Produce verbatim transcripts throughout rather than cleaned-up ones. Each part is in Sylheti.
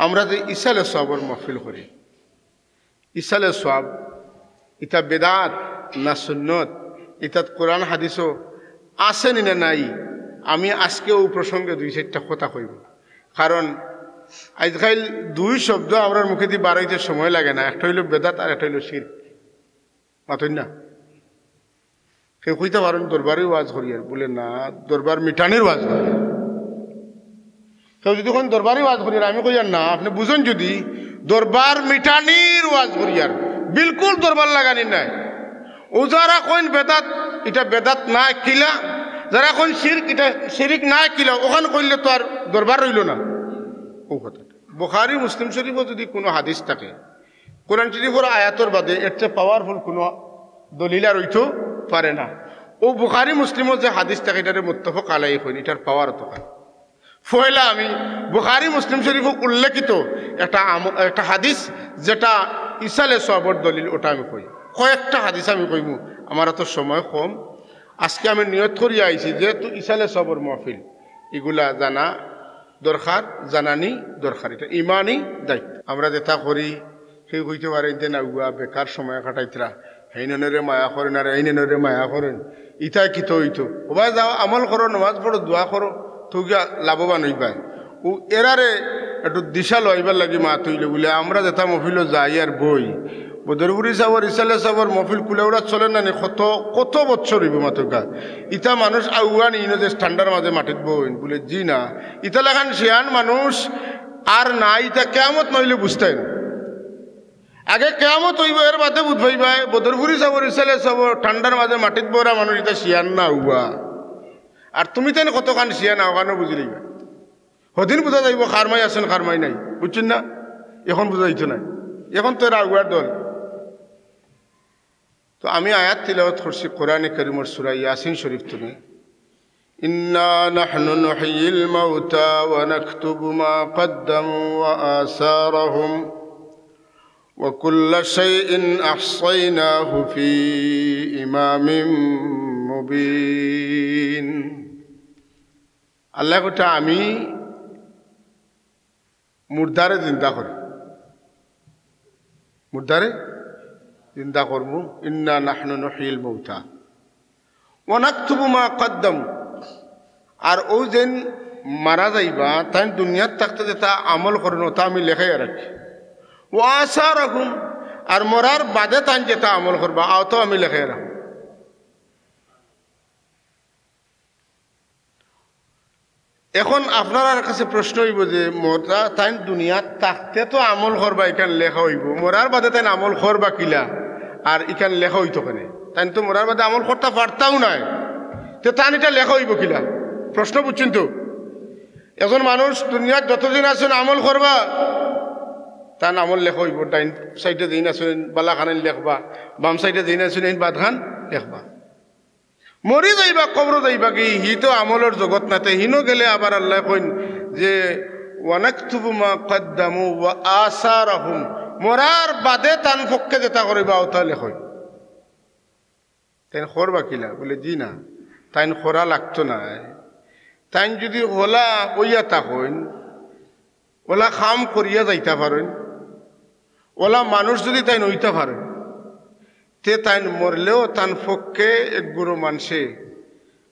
আমরা যে ইসালে সওয়াবর মাহফিল করি, ইসালে সওয়াব, ইটা বেদাত না সুন্নত, ইটাত কোরআন হাদিসও আছে নি না নাই, আমি আজকে অউ প্রসঙ্গে দুই চাইরটা কথা কইমু। কারণ আইজকাইল দুই শব্দ আমরার মুখেদি বারইতে সময় লাগে না, একটা অইলো বেদাত আর একটা অইলো শিরক। মাতইন না? কেউ কইতা পারইন দরবারি ওয়াজ করিয়ার, বুলে না, দরবার মিটানির ওয়াজ করিয়ার। কেউ যুদি কইন দরবারি ওয়াজ করিয়ার, আমি কইয়ার না, আপনে বুঝইন যুদি দরবার মিটানির ওয়াজ করিয়ার, বিলকুল দরবার লাগানির নায়। অউ যারা কইন বেদাত, ইটা বেদাত না কিলা, যারা কইন শিরক, ইটা শিরক না কিলা, অখান কইলে তো আর দরবার রইলো না। অউ কথা। বুখারী মুসলিম শরীফো যুদি কুনু হাদিস থাকে, কোরআন শরীফর আয়াতর বাদে এর চেয়ে powerful কুনু দলিল আর অইতো পারে না। অউ বুখারী মুসলিমো যে হাদিস থাকে, ইটারে মুত্তাফাক আলাইহি কইন, ইটার power অতখান। পয়লা আমি বুখারী মুসলিম শরীফো উল্লেখিত একটা আম-, একটা হাদিস, যেটা ইসালে সওয়াবর দলিল, ওটা আমি কই। কয়েকটা হাদিস আমি কইমু, আমার তো সময় কম। আজকে আমি নিয়ত করিয়া আইছি, যেহেতু ইসালে সওয়াবর মাহফিল, ইগুলা জানা দরকার, জানানি দরকার, ইটা ইমানি দায়িত্ব। আমরা যেটা করি, কেউ কইতে পারইন যে না, উয়া বেকার সময় কাটাইতরা, হেইননরে মায়া করইন আর এইননরে মায়া করইন, ইতায় কিতা অইতো? ওবা যাও, আমল করো, নমাজ পড়ো, দোয়া করো, তো গিয়া লাভবান অইবায়। অউ এরারে একটু দিশা লইবার লাগি মাত অইলো বুলে, আমরা যেটা মাহফিলো যাই আর বই, বদরপুরি সাবর, ইসালে সাবর মাহফিল কুলাউড়া চলে না নি, কত, কত বছর অইবো মাতউক্কা। ইতা মানুষ আউয়ানি ইনো যে ঠান্ডার মাঝে মাটিত বইন, বুলে, জি না, ইতা লাখান শিয়ান মানুষ আর না, ইতা কিয়ামত নাইলে বুঝতায় না। আগে কিয়ামত অইবো, এর বাদে বুঝ পাইবায়, বদরপুরি সাবর, ইসালে সাবর, ঠান্ডার মাঝে মাটিত বওরা মানুষ ইতা শিয়ান না আউয়া। আর তুমি তাইন কতখান শিয়ান আউখানো বুঝিলাইবায়। হদিন বুঝা যাইবো কার মাই আছইন, কার মাই নাই, বুঝছইন না? এখন বুঝা যাইতো নায়, এখন তো এরা আউয়ার দল। তো আমি আয়াত তিলাওয়াত করছি কোরআনে করিমর সূরা ইয়াসিন শরীফ থনে, "إنا نحن نحيي الموتى ونكتب ما قدموا وآثارهم وكل شيء أحصيناه في إمام مبين." আল্লায় কইতা, আমি মুর্দারে জিন্দা করি, মুর্দারে জিন্দা করমু। "إنا نحن نحيي الموتى ونكتب ما قدموا।" আর অউ যেইন মারা যাইবা, তাইন দুনিয়াত থাকতে যেটা আমল করইন, ওটা আমি লেখাইয়া রাখি। "وآثارهم", আর মরার বাদে তাইন যেটা আমল করবা, অটাও আমি লেখাইয়া রাখি। এখন আপনারার কাছে প্রশ্ন অইবো যে, মরা, তাইন দুনিয়াত থাকতে তো আমল করবা, ইখান লেখা অইবো, মরার বাদে তাইন আমল করবা কিলা, আর ইখান লেখা অইতো কেনে? তাইন তো মরার বাদে আমল করতা পারতাউ নায়, তে তান ইটা লেখা অইবো কিলা? প্রশ্ন বুঝছইন তো? একজন মানুষ দুনিয়াত যতদিন আছইন আমল করবা, তান আমল লেখা অইবো। ডাইন সাইডে যেইন আছইন, বালা খানাইন লেখবা, বাম সাইডে যেইন আছইন, এইন বাদ খান লেখবা। মরি যাইবা, কবরো যাইবা কি, হি তো আমলর জগত নাতে, হিনো গেলে আবার আল্লায় কইন যে, "ونكتب ما قدموا وآثارهم", মরার বাদে তান পক্ষে যেটা করইবা, ওটা লেখইন। তাইন করবা কিলা? বুলে, জি না, তাইন করা লাগতো নায়। তাইন যুদি হলা অইয়া থাকইন, অলা কাম করিয়া যাইতা পারইন, অলা মানুষ যুদি তাইন অইতা পারইন, তে তাইন মরলেও তান পক্ষে এক গুরু মানষে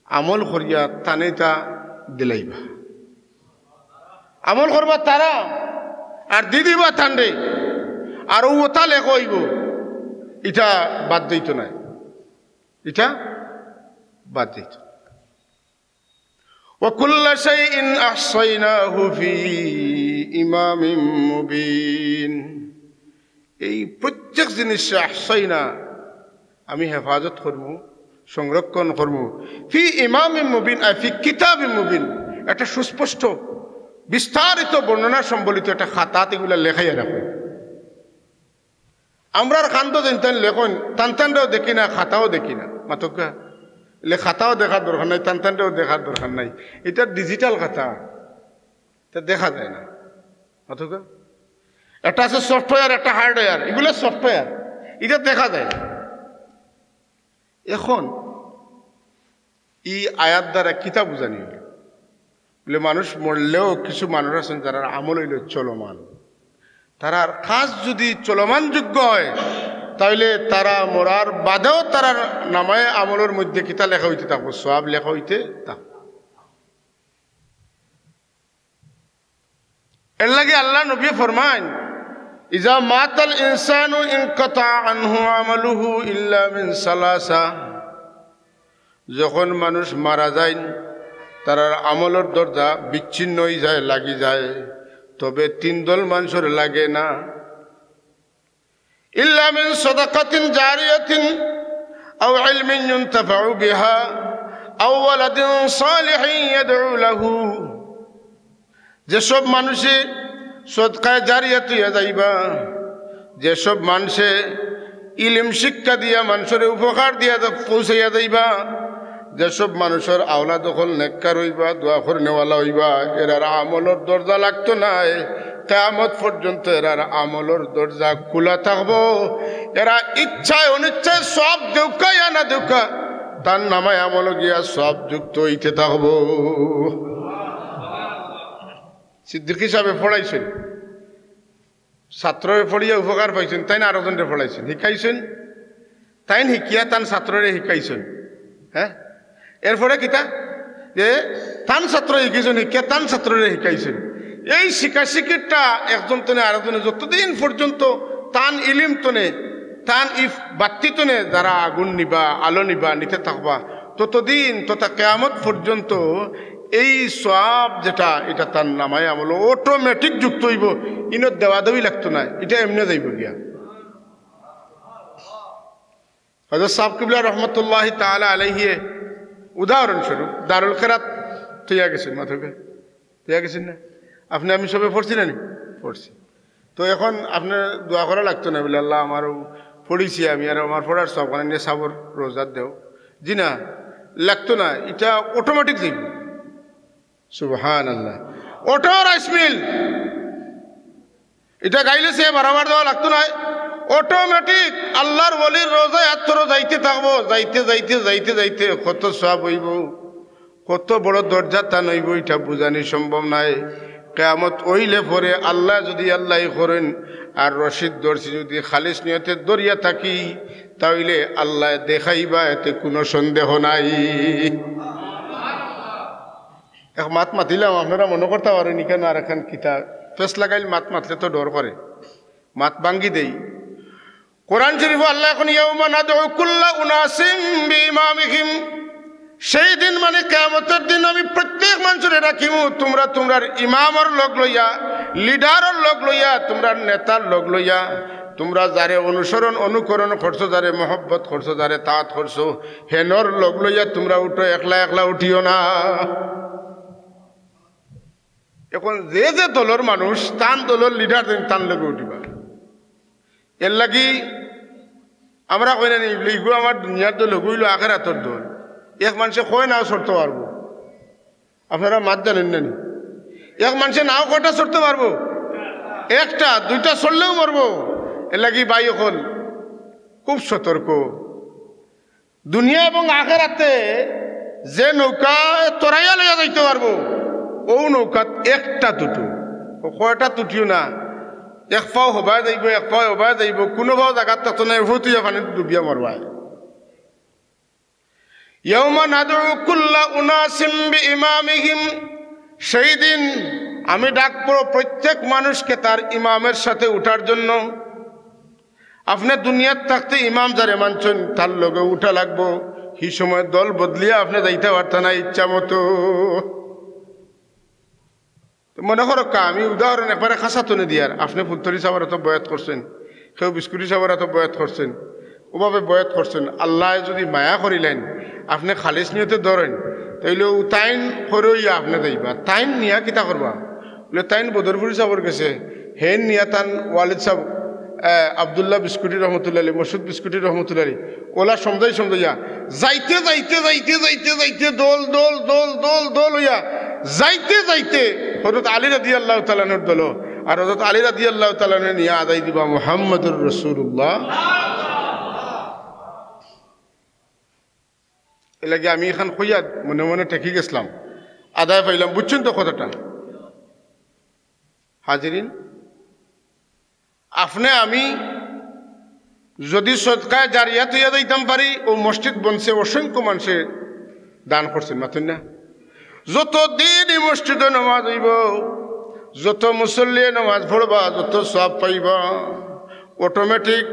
আমল করিয়া তানে তা দিলাইবা। আমল করবা তারা, আর দি দিবা তানরে, আর অউ ওটা লেখা অইবো, ইটা বাদ দিতো নায়, ইটা বাদ দিতো। "وكل شيء أحصيناه في إمام مبين।" এই প্রত্যেক জিনিসরে আহসাইনা, আমি হেফাজত করমু, সংরক্ষণ করমু। "في إمام مبين", أي في كتاب مبين, একটা সুস্পষ্ট বিস্তারিত বর্ণনা সম্বলিত একটা খাতাত ইগুলা লেখাইয়া রাখইন। আমরার কান্দো যেইন তাইন লেখইন, তান তানরেও দেখি না, খাতাও দেখি না। মাতউক্কা, লে খাতাও দেখার দরকার নাই, তান তানরেও দেখার দরকার নাই। ইটা digital খাতা, ইটা দেখা যায় না। মাতউক্কা, একটা আছে software, একটা hardware, ইগুলা software, ইটা দেখা যায় না। এখন ই আয়াত দ্বারা কিতা বুঝানি অইলো? বুলে, মানুষ মরলেও কিছু মানুষ আছইন যারার আমল অইলো চলমান। তারার কাজ যুদি চলমান যোগ্য অয়, তাইলে তারা মরার বাদেও তারার নামায়ে আমলর মধ্যে কিতা লেখা অইতে থাকবো? সওয়াব লেখা অইতে থাকবো। এরলাগি আল্লার নবীয়ে ফরমাইন, "ইজা মাতাল ইনসানু ইনকাতা আনহু আমালুহু ইল্লা মিন সালাসা।" যখন মানুষ মারা যাইন, তারার আমলর দরজা বিচ্ছিন্ন অইযায়, লাগি যায়, তবে তিন দল মানুষর লাগে না। ইল্লা মিন সাদাকাতিন জারিয়াতিন আও ইলমিন ইউনতাফাউ বিহা আও ওয়ালাদিন সালিহিন ইয়াদউ লাহু। যেসব মানুষে সদকায়ে জারিয়াত অইয়া যাইবা, যেসব মানষে ইলিম শিক্ষা দিয়া মানষরে উপকার দিয়া যা-, পৌঁছাইয়া যাইবা, যেসব মানুষর আওলাদ অকল নেককার অইবা, দোয়া করনেওয়ালা অইবা, এরার আমলর দরজা লাগতো নায়, কিয়ামত পর্যন্ত এরার আমলর দরজা খুলা থাকবো। এরা ইচ্ছায় অনিচ্ছায় সওয়াব দেউক্কা ইয়া না দেউক্কা, তান নামায়ে আমলো গিয়া সওয়াব যুক্ত অইতে থাকবো। সিদ্দিকী সাবে পড়াইছইন, ছাত্ররে পড়িয়া উপকার পাইছইন, তাইন আরোজনরে পড়াইছইন, হিকাইছইন, তাইন হিকিয়া তান ছাত্ররে হিকাইছইন। হ্যাঁ, এরপরে কিতা? যে তান ছাত্র হিকিছইন, হিকিয়া তান ছাত্ররে হিকাইছইন। এই শিকাশিকিটা একজন তনে আরোজনে যতদিন পর্যন্ত তান ইলিম তনে, তান ইফ বাত্তি তনে যারা আগুন নিবা, আলো নিবা, নিতে থাকবা, ততদিন তথা কিয়ামত পর্যন্ত এই সওয়াব যেটা, ইটা তান নামায়ে আমলো automatic যুক্ত অইবো, ইনো দেওয়াদেওয়ি লাগতো নায়, ইটা এমনে যাইবো গিয়া। হযরত সাব কিবলা রহমতুল্লাহি তাআলা আলাইহি উদাহরণস্বরূপ দারুল খেরাত থইয়া গেছইন, মাথা থইয়া গেছইন না? আপনে আমি সবে পড়ছি না নি? পড়ছি। তো এখন আপনে দোয়া করা লাগতো না, বলে, "আল্লাহ, আমারও পড়ছি আমি, আর আমার পড়ার সওয়াব খান নিয়া সাবর রওজাত দেও।" জি না, লাগতো না, ইটা automatic যাইবো। সুবহানাল্লাহ। Auto rice mill। ইটা গাইলে সে বারবার দেওয়া লাগতো নায়। Automatic আল্লার ওলির রওজায় আত্তর যাইতে থাকবো, যাইতে, যাইতে, যাইতে, যাইতে কত সওয়াব অইবো, কত বড় দরজা তান অইবো, ইটা বুঝানি সম্ভব নায়। কিয়ামত অইলে পরে আল্লায় যুদি আল্লায় করইন, আর রশিদ ধরছি যুদি খালিস নিয়তে ধরিয়া থাকি, তাইলে আল্লায় দেখাইবা, এতে কুনু সন্দেহ নাই। এক মাত মাতিলাম, আপনারা মনো করতা পারইন, ইখান আর একখান কিতা, ফেস লাগাইল মাত মাতলে তো ডর করে, মাত ভাঙ্গি দেই। কোরআন শরীফো আল্লায় কইন, "ইয়াউমা নাদউ কুল্লা উনাসিম বিইমামিহিম।" সেই দিন মানে কিয়ামতর দিন আমি প্রত্যেক মানষরে ডাকিমু, তুমরা তুমরার ইমামর লগ লইয়া, লিডারর লগ লইয়া, তুমরার নেতার লগ লইয়া, তুমরা যারে অনুসরণ অনুকরণ করছো, যারে মহব্বত করছো, যারে তাত করছো, হেনর লগ লইয়া তুমরা উঠো, একলা একলা উঠিও না। এখন যে যে দলর মানুষ, তান দলর লিডার যেন তান লগে উঠিবা। এরলাগি আমরা কই না নি, ইগু আমার দুনিয়ার দল, অগু অইলো আখেরাতর দল। এক মানষে কয় নাও চড়তো পারবো, আপনারা মাত জানইন না নি? এক মানষে নাও কয়টা চড়তো পারবো? একটা, দুইটা চড়লেও মরবো। এরলাগি ভাই অকল খুব সতর্ক। দুনিয়া এবং আখেরাতে যে নৌকা তরাইয়া লইয়া যাইতো পারবো, অউ নৌকাত একটা তুটো, অউ কয়টা তুটিও না, এক পাও হবায় যাইবো, এক পাও হবায় যাইবো, কুনু পাও জাগাত থাকতো নায়, ফুতুইয়া পানিত ডুবিয়া মরবায়। ইয়াউমা নাদউ কুল্লা উনাসিম বিইমামিহিম, সেই দিন আমি ডাকবো প্রত্যেক মানুষকে তার ইমামের সাথে উঠার জন্য। আপনে দুনিয়াত থাকতে ইমাম যারে মানছইন, তার লগে উঠা লাগবো। হি সময় দল বদলিয়া আপনে যাইতা পারতা না ইচ্ছা মতো। তো মনো করউক্কা, আমি উদাহরণ একবারে খাসা তনে দিয়ার, আপনে ফুলতলি সাবর আতো বয়াত করছইন, কেউ বিস্কুটি সাবর আতো বয়াত করছইন, অভাবে বয়াত করছইন, আল্লায় যুদি মায়া করিলাইন, আপনে খালিস নিয়তে ধরইন, তাইলে অউ তাইন করইয়া আপনে যাইবা। তাইন নিয়া কিতা করবা? বলে, তাইন বদরপুরি সাবর গেছে, হেন নিয়া তান ওয়ালিদ সাব, আহ, আব্দুল্লাহ বিস্কুটি রহমতুল্লাহ আলাইহি, মসুদ বিস্কুটি রহমতুল্লাহ আলাইহি, অলা সমজাই সমজাইয়া যাইতে, যাইতে, যাইতে, যাইতে, যাইতে, দল, দল, দল, দল, দল অইয়া যাইতে, যাইতে হযরত আলী রাদিয়াল্লাহু তাআলা আনহুর দল, আর হযরত আলী রাদিয়াল্লাহু তাআলা আনহুরে নিয়া আদায় দিবা মুহাম্মাদুর রাসূলুল্লাহ। এরলাগি আমি ইখান কইয়া মনে মনে ঠেকি গেছলাম, আদায় পাইলাম, বুঝছইন তো কথাটা? হাজিরিন, আপনে আমি যুদি সদকায়ে জারিয়াত অইয়া যাইতাম পারি, অউ মসজিদ বনছে, অসংখ্য মানষে দান করছইন, মাতইন না? যতদিন ই মসজিদো নমাজ অইবো, যত মুসল্লিয়ে নমাজ পড়বা, যত সওয়াব পাইবা। Automatic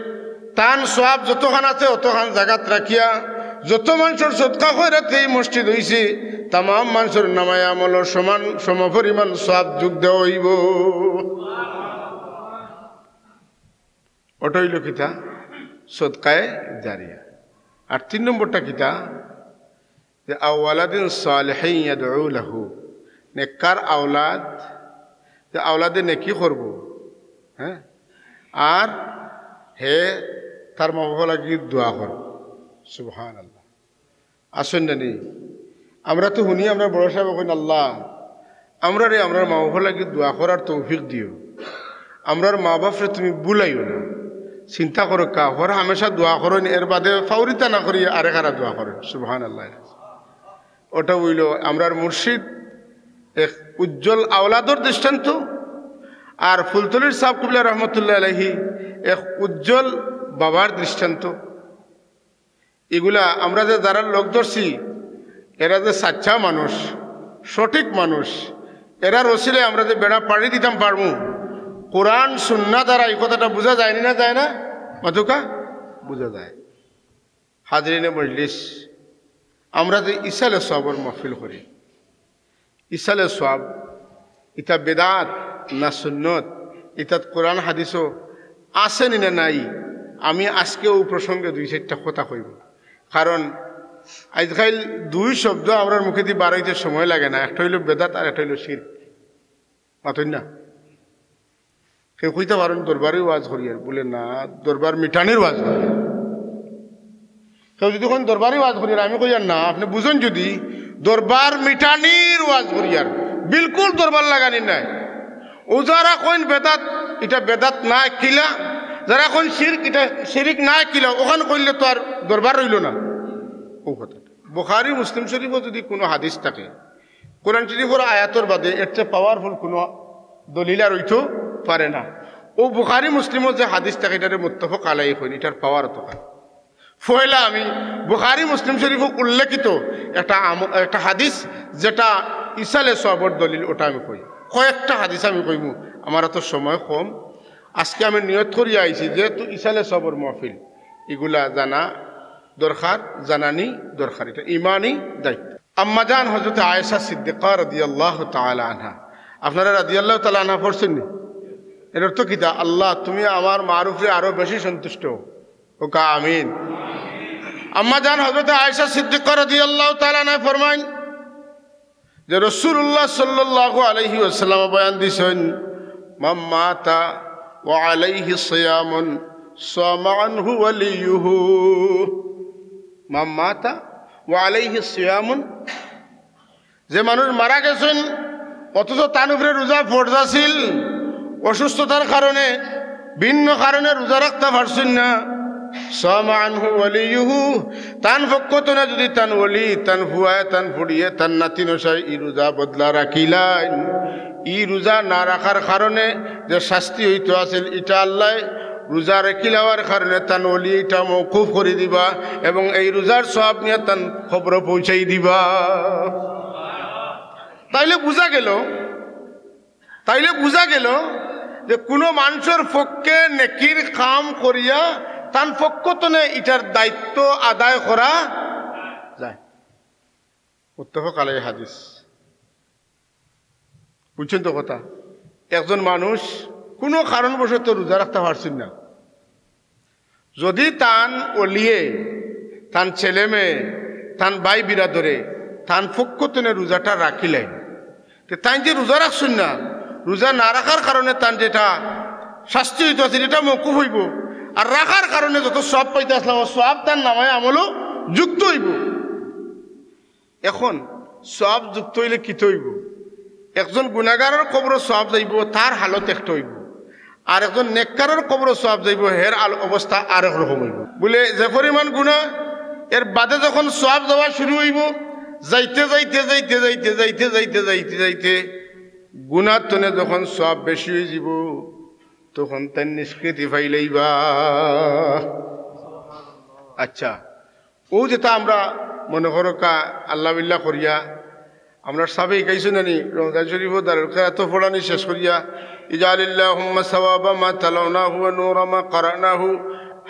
তান সওয়াব যতখান আছে, অতখান জাগাত রাখিয়া যত মানষর সদকা খয়রাতে ই মসজিদ অইছে, তামাম মানষর নামায়ে আমলো সমান সমপরিমাণ সওয়াব যোগ দেওয়া অইবো। ওটা অইলো কিতা? সদকায়ে জারিয়া। আর তিন নম্বরটা কিতা? যে আও ওয়ালাদিন সালিহিন ইয়াদউ লাহু, নেককার আওলাদ, যে আওলাদে নেকি করবো, হ্যাঁ, আর হে তার মা বাবার লাগি দোয়া করবো। সুবহানাল্লাহ। আছইন না নি? আমরা তো হুনি, আমরার বড় সাহেব কইন, "আল্লাহ, আমরারে আমরার মা বাবার লাগি দোয়া করার তৌফিক দিও, আমরার মা বাপরে তুমি ভুলাইও না।" চিন্তা করউক্কা, হর হামেশা দোয়া করইন, এর বাদে ফাউরিতা না করি আরেক আরা দোয়া করইন। সুবহানাল্লাহ। ওটা অইলো আমরার মুর্শিদ, এক উজ্জ্বল আওলাদর দৃষ্টান্ত, আর ফুলতলির সাব কিবলা রহমতুল্লাহ আলাইহি এক উজ্জ্বল বাবার দৃষ্টান্ত। ইগুলা আমরা যে যারার লগ ধরছি, এরা যে সাচ্চা মানুষ, সঠিক মানুষ, এরার ওসিলায় আমরা যে বেড়া পাড়ি দিতাম পারমু, কোরআন সুন্নাহ দ্বারা ই কথাটা বুঝা যায়নি না যায় না? মাতউক্কা, বুঝা যায়। হাজিরিনে মজলিস, আমরা যে ইসালে সওয়াবর মাহফিল করি, ইসালে সওয়াব, ইটা বেদাত না সুন্নত, ইটাত কোরআন হাদিসও আছে নি না নাই, আমি আজকে অউ প্রসঙ্গে দুই চাইরটা কথা কইমু। কারণ আইজকাইল দুই শব্দ আমরার মুখেদি বারইতে সময় লাগে না, একটা অইলো বেদাত আর একটা অইলো শিরক। মাতইন না? কেউ কইতা পারইন দরবারি ওয়াজ করিয়ার, বুলে না, দরবার মিটানির ওয়াজ করিয়ার। কেউ যুদি কইন দরবারি ওয়াজ করিয়ার, আমি কইয়ার না, আপনে বুঝইন যুদি দরবার মিটানির ওয়াজ করিয়ার, বিলকুল দরবার লাগানি নাই। অউ যারা কইন বেদাত, ইটা বেদাত না কিলা, যারা কইন শিরক, ইটা শিরক না কিলা, অখান কইলে তো আর দরবার রইলো না। অউ কথা। বুখারী মুসলিম শরীফো যুদি কুনু হাদিস থাকে, কোরআন শরীফর আয়াতর বাদে এর চেয়ে powerful কুনু দলিল আর অইতো পারে না। অউ বুখারী মুসলিমো যে হাদিস থাকে, ইটারে মুত্তাফাক আলাইহি কইন, ইটার power অতখান। পয়লা আমি বুখারী মুসলিম শরীফো উল্লেখিত একটা আম-, একটা হাদিস, যেটা ইসালে সওয়াবর দলিল, ওটা আমি কই। কয়েকটা হাদিস আমি কইমু, আমার তো সময় কম। আজকে আমি নিয়ত করিয়া আইছি, যেহেতু ইসালে সওয়াবর মাহফিল, ইগুলা জানা দরকার, জানানি দরকার, ইটা ইমানি দায়িত্ব। আম্মাজান হযরতে আয়েশা সিদ্দিকা রাদিয়াল্লাহু তাআলা আনহা, আপনারা রাদিয়াল্লাহু তাআলা আনহা পড়ছইন নি? এর অর্থ কিতা? আল্লাহ, তুমি আমার মার উপরে আরো বেশি সন্তুষ্ট হও। কউক্কা আমিন। আম্মাজান হযরতে আয়েশা সিদ্দিকা রাদিয়াল্লাহু তাআলা আনহা ফরমাইন যে রাসূলুল্লাহ সাল্লাল্লাহু আলাইহি ওয়াসাল্লাম বয়ান দিছইন, "মান মাতা ওয়া আলাইহি সিয়ামুন সামা আনহু ওয়ালিয়ুহু।" মান মাতা ওয়া আলাইহি সিয়ামুন, যে মানুষ মারা গেছইন অথচ তান উপরে রোজা ফরজ আছিল, অসুস্থতার কারণে, ভিন্ন কারণে রোজা রাখতা পারছইন না, সামা আনহু ওয়ালিয়ুহু, তান পক্ষ তনে যুদি তান ওলি, তান ফুয়ায়, তান ফুড়িয়ে, তান নাতি নশায় ই রোজা বদলা রাখিলাইন, ই রোজা না রাখার কারণে যে শাস্তি অইতো আছিল, ইটা আল্লায় রোজা রাখিলাওয়ার কারণে তান ওলি ইটা মওকুফ করি দিবা এবং এই রোজার সওয়াব নিয়া তান কবরো পৌঁছাই দিবা। তাইলে বুঝা গেল, তাইলে বুঝা গেল যে কুনু মানষর পক্ষে নেকির কাম করিয়া তান পক্ষ তনে ইটার দায়িত্ব আদায় করা যায়। মুত্তাফাক আলাইহি হাদিস। বুঝছইন তো কথা? একজন মানুষ কুনু কারণবশত রোজা রাখতা পারছইন না, যুদি তান ওলিয়ে, তান ছেলে মেয়ে, তান ভাই বিরাদরে, তান পক্ষ তনে রোজাটা রাখিলাইন, তে তাইন যে রোজা রাখছইন না, রোজা না রাখার কারণে তান যেটা শাস্তি অইতো আছিল, ইটা মওকুফ অইবো। আর রাখার কারণে যত সওয়াব পাইতা আছলা, অউ সওয়াব তান নামায়ে আমলো যুক্ত অইবো। এখন সওয়াব যুক্ত অইলে কিতা অইবো? একজন গুনাগারর কবরো সওয়াব যাইবো, তার হালত একটা অইবো, আর একজন নেককারর কবরো সওয়াব যাইবো, হের আল-, অবস্থা আরেক রকম অইবো। বুলে যে পরিমাণ গুনা, এর বাদে যখন সওয়াব যাওয়া শুরু অইবো, যাইতে যাইতে যাইতে যাইতে গুনার তনে যখন সওয়াব বেশি অইযিবো, তখন তাইন নিষ্কৃতি পাইলাইবা। আচ্ছা, অউ যেটা আমরা মনে করো কা আল্লাহ বিল্লাহ করিয়া, আমরা সাবে শিখাইছো নানি, রমজান শরীফ ও দারুল কেরাত পড়ানি শেষ করিয়া, اجعل اللهم ثواب ما تلوناه ونور ما قرأناه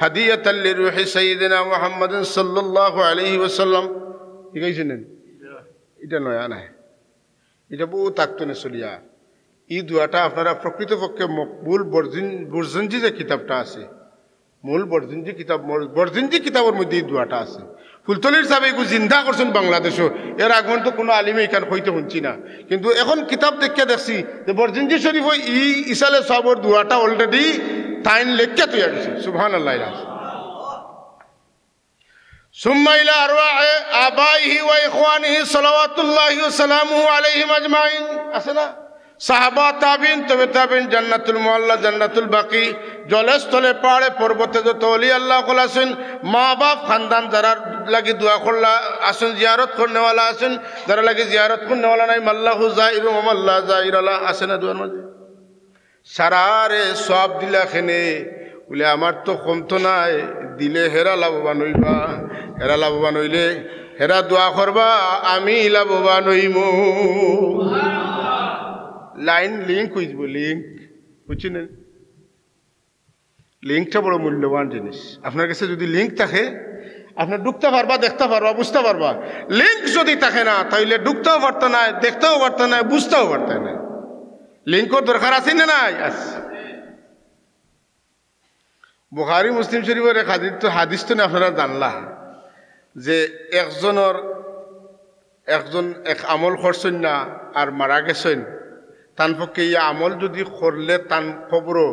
هدية لروح سيدنا محمد صلى الله عليه وسلم। শিখাইছো নানি? এটা নয়া নাই, এটা বহুত আগতনে চলিয়া। এই দোয়াটা আপনারা প্রকৃতপক্ষে মকবুল বরজিন-, বরজিনজি যে কিতাবটা আছে, মূল বরজিনজি কিতাব, মর-, বরজিনজি কিতাবর মধ্যে এই দোয়াটা আছে। ফুলতলির সাবে এগু জিন্দা করছইন বাংলাদেশো। এর আগ পর্যন্ত কোনো আলিমে ইখান কইতে হুনছি না, কিন্তু এখন কিতাব দেখিয়া দেখছি যে বরজিনজি শরীফো ই ইসালে সওয়াবর দোয়াটা already তাইন লেখিয়া থইয়া গেছে। সুবহানাল্লাহ। ثم إلى أرواح آبائه وإخوانه صلوات الله وسلامه عليهم أجمعين। আছে না? সাহাবা, তাবিন, তবে তাবিন, জান্নাতুল মুআল্লা, জান্নাতুল বাকি, জলে স্থলে, পাহাড়ে পর্বতে যত অলি আল্লাহ অকল আছইন, মা বাপ, খানদান, যারার লাগি দোয়া করলা আছইন, জিয়ারত করনেওয়ালা আছইন, যারার লাগি জিয়ারত করনেওয়ালা নাই, মাল্লাহু জাইরু ওয়া মাল্লা জাইরালা, আছে না দোয়ার মাঝে? সারারে সওয়াব দিলা কেনে? বুলে, আমার তো কমতো নায়, দিলে হেরা লাভবান অইবা, হেরা লাভবান অইলে হেরা দোয়া করবা, আমি লাভবান অইমু। লাইন লিংক অইযিবো, লিংক, বুঝছইন নি? লিংকটা বড় মূল্যবান জিনিস। আপনার কাছে যদি লিংক থাকে, আপনে ঢুকতা পারবা, দেখতা পারবা, বুঝতা পারবা। লিংক যদি থাকে না, তাইলে ঢুকতাও পারতা নায়, দেখতাও পারতা নায়, বুঝতাও পারতা নায়। লিংকর দরকার আছে না নাই? আছে। বুখারী মুসলিম শরীফর এক হাদিস তো, হাদিস তো নি আপনারা জানলা যে একজনর, একজন এক আমল করছইন না আর মারা গেছইন, তান পক্ষে ই আমল যদি করলে তান কবরো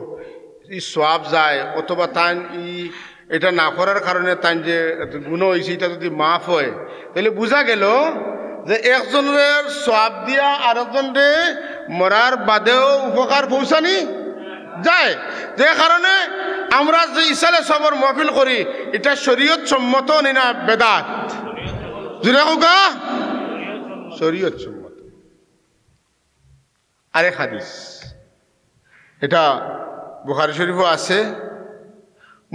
ই সওয়াব যায়, অথবা তান ই এটা না করার কারণে তান যে গুনাহ অইছে ইটা যদি মাফ হয়, তাইলে বুঝা গেল যে একজনরে সওয়াব দিয়া আরেকজনরে মরার বাদেও উপকার পৌঁছানি যায়। যে কারণে আমরা যে ইসালে সওয়াবর মাহফিল করি, ইটা শরীয়ত সম্মত নি না বেদাত? জুরে কউক্কা, শরীয়ত সম্মত। আরেক হাদিস, এটা বুখারী শরীফো আছে,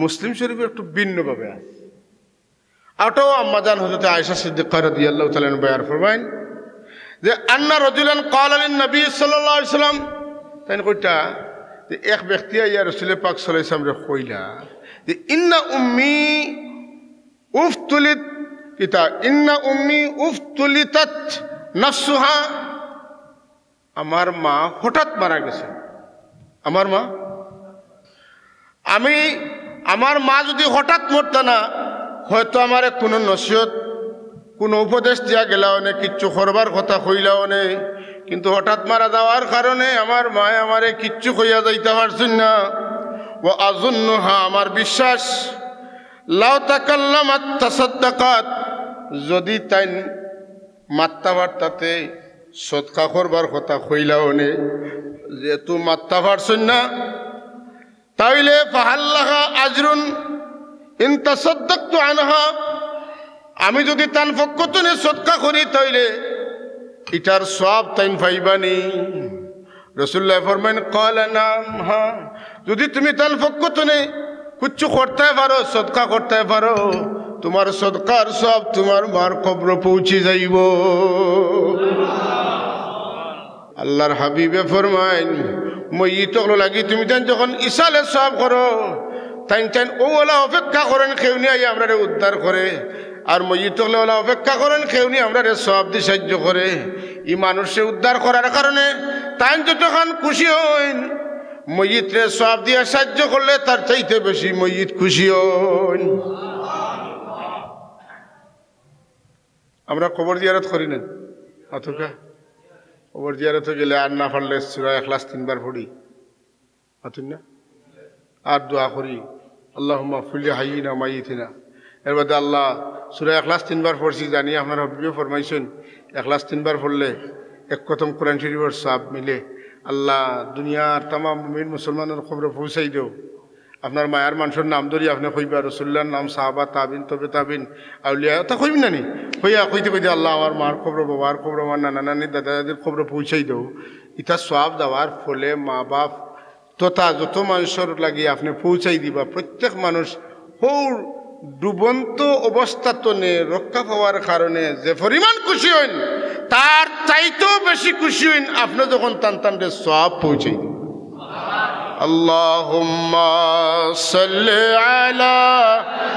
মুসলিম শরীফো একটু ভিন্নভাবে আছে। অটাও আম্মাজান হযরতে আয়েশা সিদ্দিকা রাদিয়াল্লাহু তাআলা আনহা বয়ান ফরমাইন যে, "আন্না রাজুলান ক্বালা লিন নবী সাল্লাল্লাহু আলাইহি ওয়াসাল্লাম", তাইন কইতা যে এক ব্যক্তি আইয়া রাসূলে পাক সাল্লাল্লাহু আলাইহি ওয়াসাল্লামরে কইলা যে, "ইন্না উম্মি উফতুলিত", কিতা, "ইন্না উম্মি উফতুলিতাত নাফসুহা", আমার মা হঠাৎ মারা গেছে। আমার মা, আমি, আমার মা যদি হঠাৎ মরতা না, হয়তো আমারে কোনো নসিহত, কোনো উপদেশ দিয়া গেলা অনে, কিচ্ছু করবার কথা কইলা অনে, কিন্তু হঠাৎ মারা যাওয়ার কারণে আমার মায়ে আমারে কিচ্ছু কইয়া যাইতা পারছইন না। ওয়া আযুন্নুহা, আমার বিশ্বাস, লাউ তাকাল্লামাত তাসাদ্দাকাত, যদি তাইন মাততা পারতা তে সদকা করবার কথা কইলা অনে, যেহেতু মাততা পারছইন না, তাইলে ফাহাল লাহা আজরুন ইন তাসাদ্দাকতু আনহা, আমি যদি তান পক্ষ তনে সদকা করি, তাইলে ইটার সওয়াব তাইন পাইবা নি? রাসূলুল্লায় ফরমাইন, ক্বালা নাম, হ্যাঁ, যদি তুমি তান পক্ষ তনে কুচ্ছু করতায় পারো, সদকা করতায় পারো, তুমার সদকার সওয়াব তুমার মার কবরো পৌঁছি যাইবো। আল্লার হাবিবে ফরমাইন, মইয়িত অকলর লাগি তুমি তাইন যখন ইসালে সওয়াব করো, তাইন তাইন অউ অলা অপেক্ষা করইন কেউনি আইয়া আমরারে উদ্ধার করে, আর মইয়িত অকলে অলা অপেক্ষা করইন কেউনি আমরারে সওয়াব দি সাইয্য করে। ই মানুষরে উদ্ধার করার কারণে তাইন যতখান খুশি অইন, মইয়িতরে সওয়াব দিয়া সাইয্য করলে তার চাইতে বেশি মইয়িত খুশি অইন। আমরা কবর জিয়ারত করি না? অতকা কবর জিয়ারতো গেলে আর না পারলে সূরা ইখলাস তিনবার পড়ি। মাতুন না? আর দোয়া করি, আল্লাহুম্মাগফির লিহাইয়িনা ওয়া মাইয়িতিনা। এর বাদে আল্লাহ, সূরা ইখলাস তিনবার পড়ছি, জানি আপনার হাবিবে ফরমাইছইন, ইখলাস তিনবার পড়লে এক খতম কোরআন শরীফর সওয়াব মিলে। আল্লাহ, দুনিয়ার তামাম মুমিন মুসলমানর কবরো পৌঁছাই দেও। আপনার মায়ার মানষর নাম ধরি আপনে কইবা, রাসূলুল্লাহর নাম, সাহাবা, তাবিন, তবে তাবিন, আউলিয়া, অতা কইবা না নি? কইয়া কইতে কইতে, আল্লাহ, আমার মার কবরো, বাবার কবরো, আমার নানা নানির, দাদা দাদির কবরো পৌঁছাই দেও। ইতা সওয়াব দেওয়ার ফলে মা বাপ তথা যত মানষর লাগি আপনে পৌঁছাই দিবা, প্রত্যেক মানুষ হউর ডুবন্ত অবস্থা তনে রক্ষা পাওয়ার কারণে যে পরিমাণ খুশি অইন, তার চাইতেও বেশি খুশি অইন আপনে যখন তান তানরে সওয়াব পৌঁছাই দিবা। اللهم صل على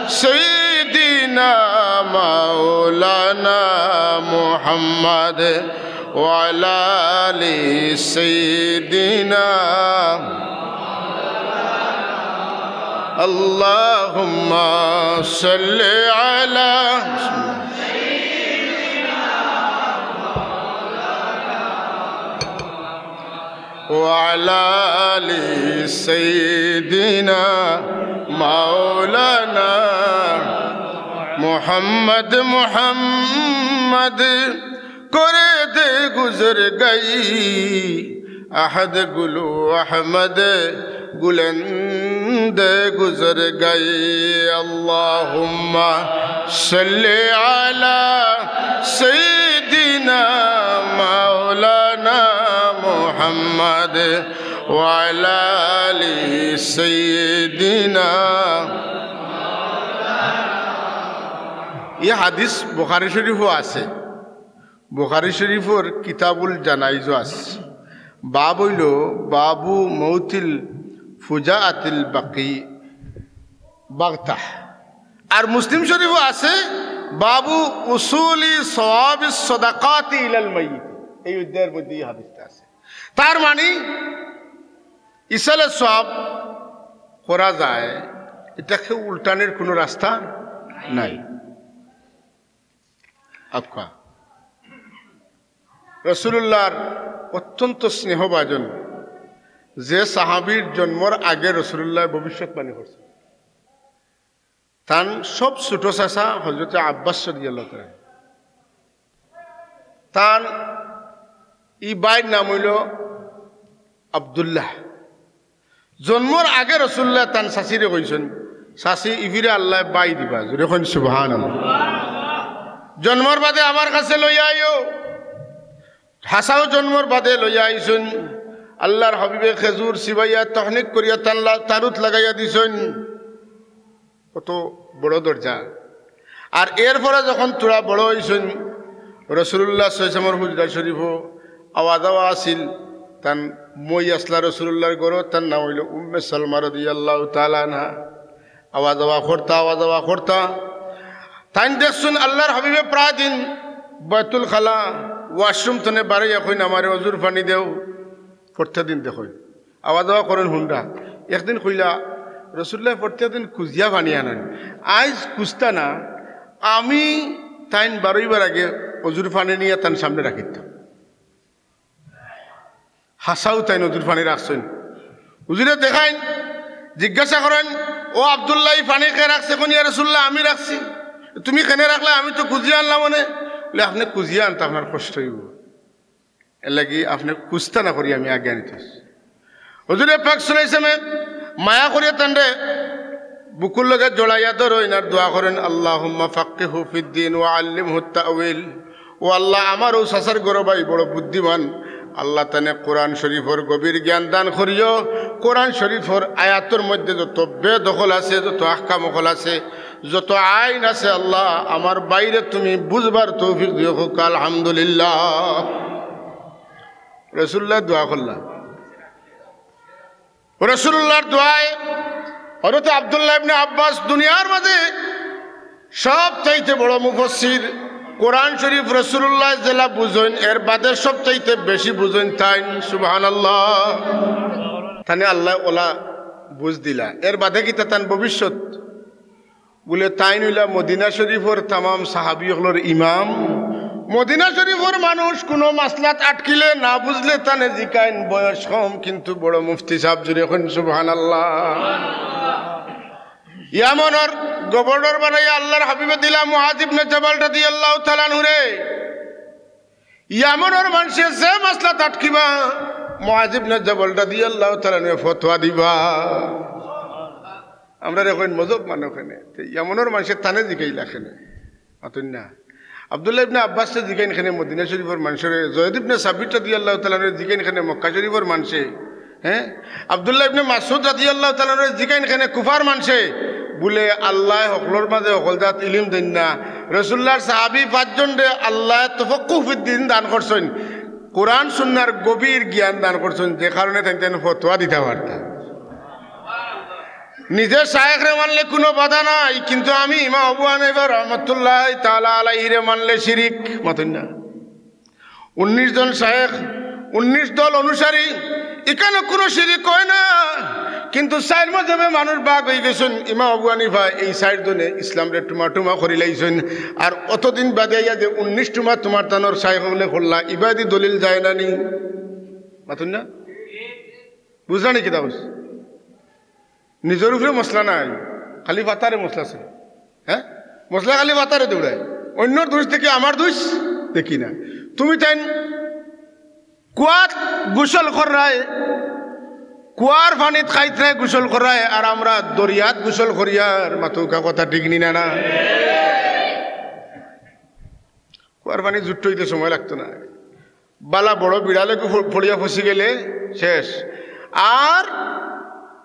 سيدنا مولانا محمد وعلى آل سيدنا. اللهم صل على وعلى آل سيدنا مولانا محمد. محمد করে দে গুজর গই, আহদ গুলু আহমদ গুলন্দ গুজর গই. اللهم صل على سيدنا مولانا محمد وعلى آل سيدنا. এই হাদিস বুখারী শরীফও আছে। বুখারী শরীফর কিতাবুল জানাইজও আছে। বাব অইলো বাবু মৌতিল ফুজাআতিল বাকি বাগতাহ। আর মুসলিম শরীফও আছে বাবু উসুলি সওয়াবিস সদাকাতি ইলাল মাইয়িত। এই অধ্যায়র মধ্যে এই হাদিসটা আছে। তার মানে ইসালে সওয়াব করা যায়, ইটাকে উল্টানির কোনো রাস্তা নাই। আক্কা। রাসূলুল্লাহর অত্যন্ত স্নেহভাজন, যে সাহাবীর জন্মর আগে রাসূলুল্লাহ ভবিষ্যৎবাণী করছে, তান সব ছোট চাচা হযরতে আব্বাস রাদিয়াল্লাহু তাআলা। তান ই ভাইর নাম অইলো আব্দুল্লাহ। জন্মর আগে রাসূলুল্লাহ তান চাচিরে কইছইন, "চাচি, ইফিরে আল্লায় ভাই দিবা।" জোরে কইন, "সুবহানাল্লাহ।" জন্মর বাদে আমার কাছে লইয়া আইও। হাছাউ জন্মর বাদে লইয়া আইছইন। আল্লাহর হাবিবে খেজুর চিবাইয়া তহনিক করিয়া তান লা-, তারুত লাগাইয়া দিছইন। কত বড় দরজা। আর এরপরে যখন থুড়া বড় অইছইন, রাসূলুল্লাহ সাল্লাল্লাহু আলাইহি ওয়াসাল্লামর হুজরা শরীফো আওয়া যাওয়া আছিল, তান মই আছলা রাসূলুল্লাহর ঘরো, তান নাম অইলো উম্মে সালমা রাদিয়াল্লাহু তাআলা আনহা। আওয়া যাওয়া করতা, আওয়া যাওয়া করতা। তাইন দেখছইন আল্লাহর হাবিবে প্রায় দিন বায়তুল খালা, ওয়াশরুম তনে বারইয়া কইন, "আমারে অজুর পানি দেও।" প্রত্যেক দিন দেখইন। আওয়া যাওয়া করইন হুন্ডা। একদিন কইলা, "রাসূলুল্লাহ প্রত্যেক দিন খুজিয়া পানি আনইন, আইজ খুজতা না, আমি তাইন বারইবার আগে অজুর পানি নিয়া তান সামনে রাখিতাম।" হাছাউ তাইন অজুর পানি রাখছইন। হুজুরে দেখাইন, জিজ্ঞাসা করইন, "ও আব্দুল্লাহ, ই পানি কে রাখছে?" কইন, "ইয়া রাসূলুল্লাহ, আমি রাখছি।" "তুমি কেনে রাখলা? আমি তো খুজিয়া আনলাম অনে।" বলে, "আপনে খুজিয়া আনতা, আপনার কষ্ট অইবো।" এরলাগি আপনে খুজতা না করি আমি আগে আনিতাম। হুজুরে পাক সাল্লাল্লাহু আলাইহি ওয়াসাল্লামে মায়া করিয়া তানরে বুকুর লগে জড়াইয়া ধরইন আর দোয়া করইন, "আল্লাহুম্মা ফাক্কিহু ফিদ্দিন ওয়া আল্লিমহু তা'উইল।" ও আল্লাহ, আমার অউ চাচার ঘরো ভাই বড় বুদ্ধিমান, আল্লাহ তানে কোরআন শরীফর গভীর জ্ঞান দান করিও। কোরআন শরীফর আয়াতর মধ্যে যত বেদ অকল আছে, যত আহকাম অকল আছে, যত আইন আছে, আল্লাহ, আমার ভাইরে তুমি বুঝবার তৌফিক দিও, কউক্কা আলহামদুলিল্লাহ। রাসূলুল্লাহ দোয়া করলা। রাসূলুল্লাহর দোয়ায় হযরত আব্দুল্লাহ ইবনে আব্বাস দুনিয়ার মাঝে সব চাইতে বড় মুফাসসির। কোরআন শরীফ রাসূলুল্লাহ যেলা বুঝইন, এর বাদে সব চাইতে বেশি বুঝইন তাইন। সুবহানাল্লাহ। তানে আল্লাহ ওলা বুঝ দিলা। এর বাদে কিতা তান ভবিষ্যৎ? বুলে, তাইন অইলা মদিনা শরীফর তামাম সাহাবী অকলর ইমাম। মদিনা শরীফর মানুষ কুনু মাসলাত আটকিলে না বুঝলে তানে জিকাইন, বয়স কম কিন্তু বড় মুফতি সাব, জোরে কইন সুবহানাল্লাহ। ইয়ামনর গভর্নর বানাইয়া আল্লাহর হাবিবে দিলা মুআজ ইবনে জাবাল রাদিয়াল্লাহু তাআলা আনহুরে। ইয়ামনর মানষে যে মাসলাত আটকিবা, মুআজ ইবনে জাবাল রাদিয়াল্লাহু তাআলা আনহু ফতোয়া দিবা। আমরারে কইন মজব মানো কেনে, তে ইয়ামনর মানষে তানে জিকাইলা কেনে? মাতইন না। আব্দুল্লাহ ইবনে আব্বাসরে জিকাইন কেনে মদিনা শরীফর মানষরে, জয়েদ ইবনে সাবিত রাদিয়াল্লাহু তাআলা আনহুরে জিকাইন কেনে মক্কা শরীফর মানষে? হ্যাঁ, আব্দুল্লাহ ইবনে মাসউদ রাদিয়াল্লাহু তাআলা আনহুরে জিকাইন কেনে কুফার মানষে বুলে আল্লায় হকলর মাঝে হকল জাত ইলিম দেইন না। রাসুলুল্লাহর সাহাবী পাঁচজনরে আল্লায় তাফাক্কুহ ফিদ্দিন দান করছইন, কোরআন সুন্নার গভীর জ্ঞান দান করছইন, যে কারণে তাইন তাইন ফতোয়া দিতা পারতা। নিজে শায়েখরে মানলে কুনু বাধা নাই, কিন্তু আমি ইমাম আবু হানিফা রহমতুল্লাহ তাআলা আলাইহিরে মানলে শিরিক। মাতইন না? উনিশ জন শায়েখ, উনিশ দল অনুসারী, ইখানো কুনু শিরিক অয় না। কিন্তু চাইর মজহবে মানুষ ভাগ অইগেছইন, ইমাম আবু হানিফা এই চাইর জনে ইসলামরে টুমা টুমা করিলাইছইন। আর অতদিন বাদে আইয়া যে উনিশ টুমা তুমার তানর শায়েখ অকলে করলা, ইবাদি দলিল যায় না নি? মাতইন না? বুঝলা নি কিতা কইছি? নিজর উপরে মসলা নাই, খালি ফাতারে মসলা আছে। হ্যাঁ, মসলা খালি ফাতারে দৌড়ায়, অইন্যর দুষ দেখি আমার দুষ দেখি না। তুমি তাইন কুয়াত গোসল কররায়, কুয়ার পানিত খাইতরায় গোসল কররায়, আর আমরা দরিয়াত গোসল করিয়ার। মাতউক্কা, কথা ঠিক নি না? না, কুয়ার পানি জুট্ট অইতে সময় লাগতো না। বালা বড় বিড়ালে গু-, ফ-, পড়িয়া ফসি গেলে শেষ। আর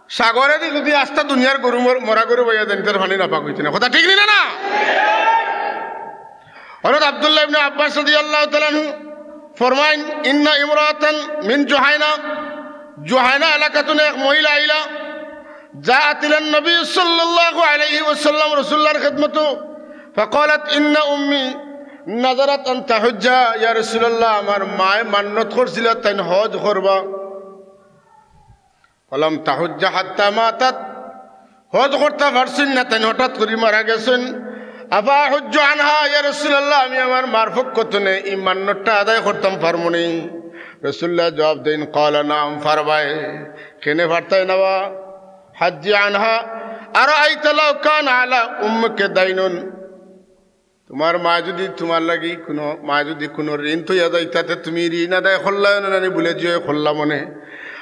সাগরেদি যুদি আস্তা দুনিয়ার গরু মর-, মরা গরু বাইয়া দেন, তার পানি নাপাক অইতো না। কথা ঠিক নি না? না, হযরত আব্দুল্লাহ ইবনে আব্বাস রাদিয়াল্লাহু তাআলা আনহু ফরমাইন, "ইন্না ইমরাতান মিন জুহাইনা", জুহাইনা এলাকাতুন এক মহিলা আইলা, "জাআত ইলান নবী সাল্লাল্লাহু আলাইহি ওয়াসাল্লাম", রাসুলুল্লাহর খেদমতো, "ফাকালাত ইন্না উম্মি নাযারাত আন তাহুজ্জা, ইয়া রাসুলাল্লাহ, আমার মায়ে মান্নত করছিলা তাইন হজ করবা। ফালাম তাহুজ্জা হাত্তা মাতাত, হজ করতা পারছইন না, তাইন হঠাৎ করি মারা গেছইন। আফা আহুজ্জু আনহা, ইয়া রাসুলাল্লাহ, আমি আমার মার পক্ষ তনে ই মান্নতটা আদায় করতাম পারমু নি?" রাসুলুল্লাহ জবাব দেইন, "ক্বালা নাম, পারবায়। কেনে পারতায় না বা? হাজ্জি আনহা, আরাআইতা লাউ কানা আলা উম্মিকা দাইনুন।" তুমার মায় যুদি তুমার লাগি কুনু, মায় যুদি কুনু ঋণ থইয়া যাইতা, তে তুমি ঋণ আদায় করলায় না নি? বুলে, "জি অয়, করলাম অনে।"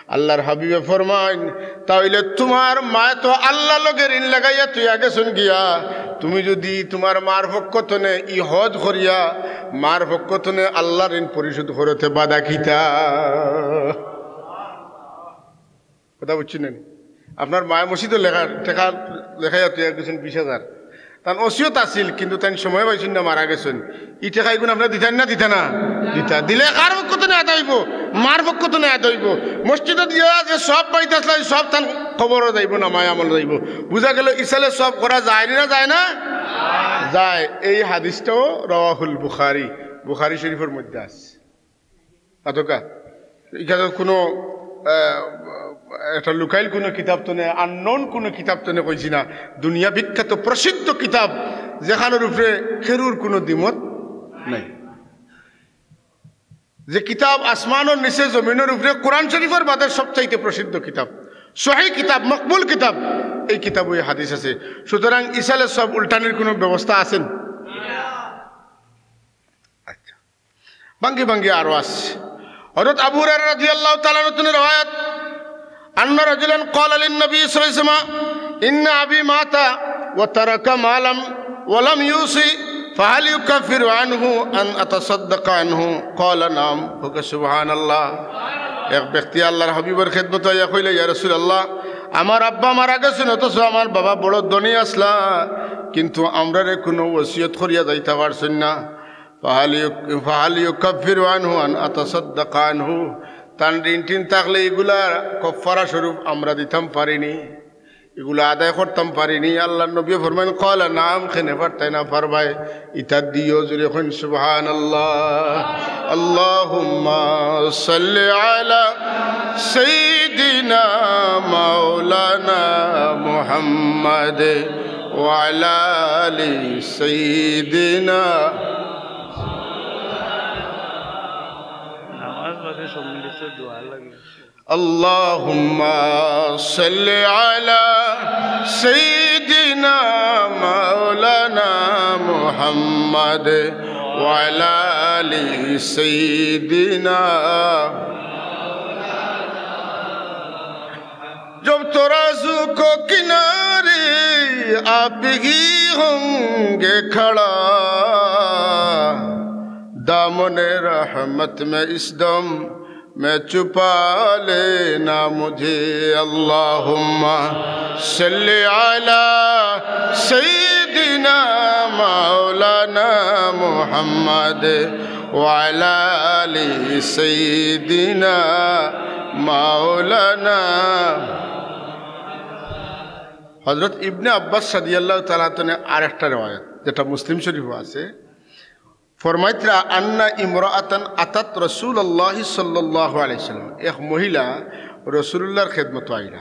আল্লাহর হাবিবে ফরমাইন, "তা অইলে তুমার মায় তো আল্লাহর লগে ঋণ লাগাইয়া থইয়া গেছইন গিয়া, তুমি যুদি তুমার মার পক্ষ তনে ই হজ করিয়া মার পক্ষ তনে আল্লাহর ঋণ পরিশোধ করো, তে বাধা কিতা?" কথা বুঝছইন নি? আপনার মায়ে মসজিদো লেখা, টেকা লেখাইয়া থইয়া গেছইন বিশ হাজার। তান ওসিয়ত আছিল, কিন্তু তাইন সময় পাইছইন না, মারা গেছইন। ই টেকা ইগুন আপনার দিতা নি না দিতা না? দিতা। দিলে কার পক্ষ তনে আদায় অইবো? মার পক্ষ তনে আদায় অইবো। মসজিদো দিয়া যে সওয়াব পাইতা আছলা, ই সওয়াব তান কবরো যাইবো, নামায়ে আমলো যাইবো। বুঝা গেল, ইসালে সওয়াব করা যায় নি না যায় না? যায়। এই হাদিসটাও রাওয়াহুল বুখারী, বুখারী শরীফর মধ্যে আছে। অতকা ইখানো কুনু, আহ, একটা local কুনু কিতাব তনে, unknown কুনু কিতাব তনে কইছি না। দুনিয়া বিখ্যাত প্রসিদ্ধ কিতাব, যেখানোর উপরে কেউর কুনু দ্বিমত নাই। যে কিতাব আসমানর নিচে জমিনর উপরে কোরআন শরীফর বাদে সবচাইতে প্রসিদ্ধ কিতাব, সহি কিতাব, মকবুল কিতাব, এই কিতাবো ই হাদিস আছে। সুতরাং ইসালে সওয়াব উল্টানির কুনু ব্যবস্থা আছে নি? আচ্ছা, ভাঙ্গি ভাঙ্গি আরো আছে। হযরত আবু হুরায়রা রাদিয়াল্লাহু তাআলা আনহু তনে রেওয়ায়াত, আন্না রাজুলান ক্বালা লিন নবী সাল্লাল্লাহু আলাইহি ওয়াসাল্লাম, "ইন্না আবী মাতা ওয়া তারাকা মালান ওয়া লাম ইউসি, ফাহাল ইউকাফফিরু আনহু আন আতাসাদ্দাকা আনহু?" ক্বালা, "নাম।" কউক্কা সুবহানাল্লাহ। এক ব্যক্তি আল্লাহর হাবিবর খেদমতো আইয়া কইলা, "ইয়া রাসুলাল্লাহ, আমার আব্বা মারা গেছইন, অথচ আমার বাবা বড় ধনী আছলা, কিন্তু আমরারে কুনু ওসিয়ত করিয়া যাইতা পারছইন না।" ফাহাল ইউক-, ফাহাল ইউকাফফিরু আনহু আন আতাসাদ্দাকা আনহু? তান ঋণ টিন থাকলে ইগুলার কফফারা স্বরূপ আমরা দিতাম পারি নি, ইগুলা আদায় করতাম পারি নি? আল্লাহর নবীয়ে ফরমাইন, "ক্বালা নাম, কেনে পারতায় না, পারবায়।" ইতা দিও জুরে কইন, "সুবহানাল্লাহ।" আল্লাহুম্মা সাল্লি আলা সাইয়্যিদিনা মাওলানা মুহাম্মাদ ওয়া আলা আলি সাইয়্যিদিনা। নামাজ বাদে সম্মিলিত দোয়া লাগে। আল্লাহুম্মা সাল্লি আলা সাইয়্যিদিনা মাওলানা মুহাম্মাদ ওয়া আলা আলি সাইয়্যিদিনা। জব তরাজু কো কিনারে আপ হি হোঙ্গে খড়া, দামনে রহমত মে ইস দম میں چھپا لینا مجھے۔ اللہم صل علی سیدنا مولانا محمد وعلی آل سیدنا مولانا। হযরত ইবনে আব্বাস রাদিয়াল্লাহু তাআলা আনহু আরেকটা রেওয়ায়াত, যেটা মুসলিম শরীফে আছে, ফরমাইতরা, আন্না ইমরাআতান আতাত রাসূলুল্লাহ সাল্লাল্লাহু আলাইহি ওয়াসাল্লাম, এক মহিলা রাসূলুল্লাহর খেদমতো আইলা।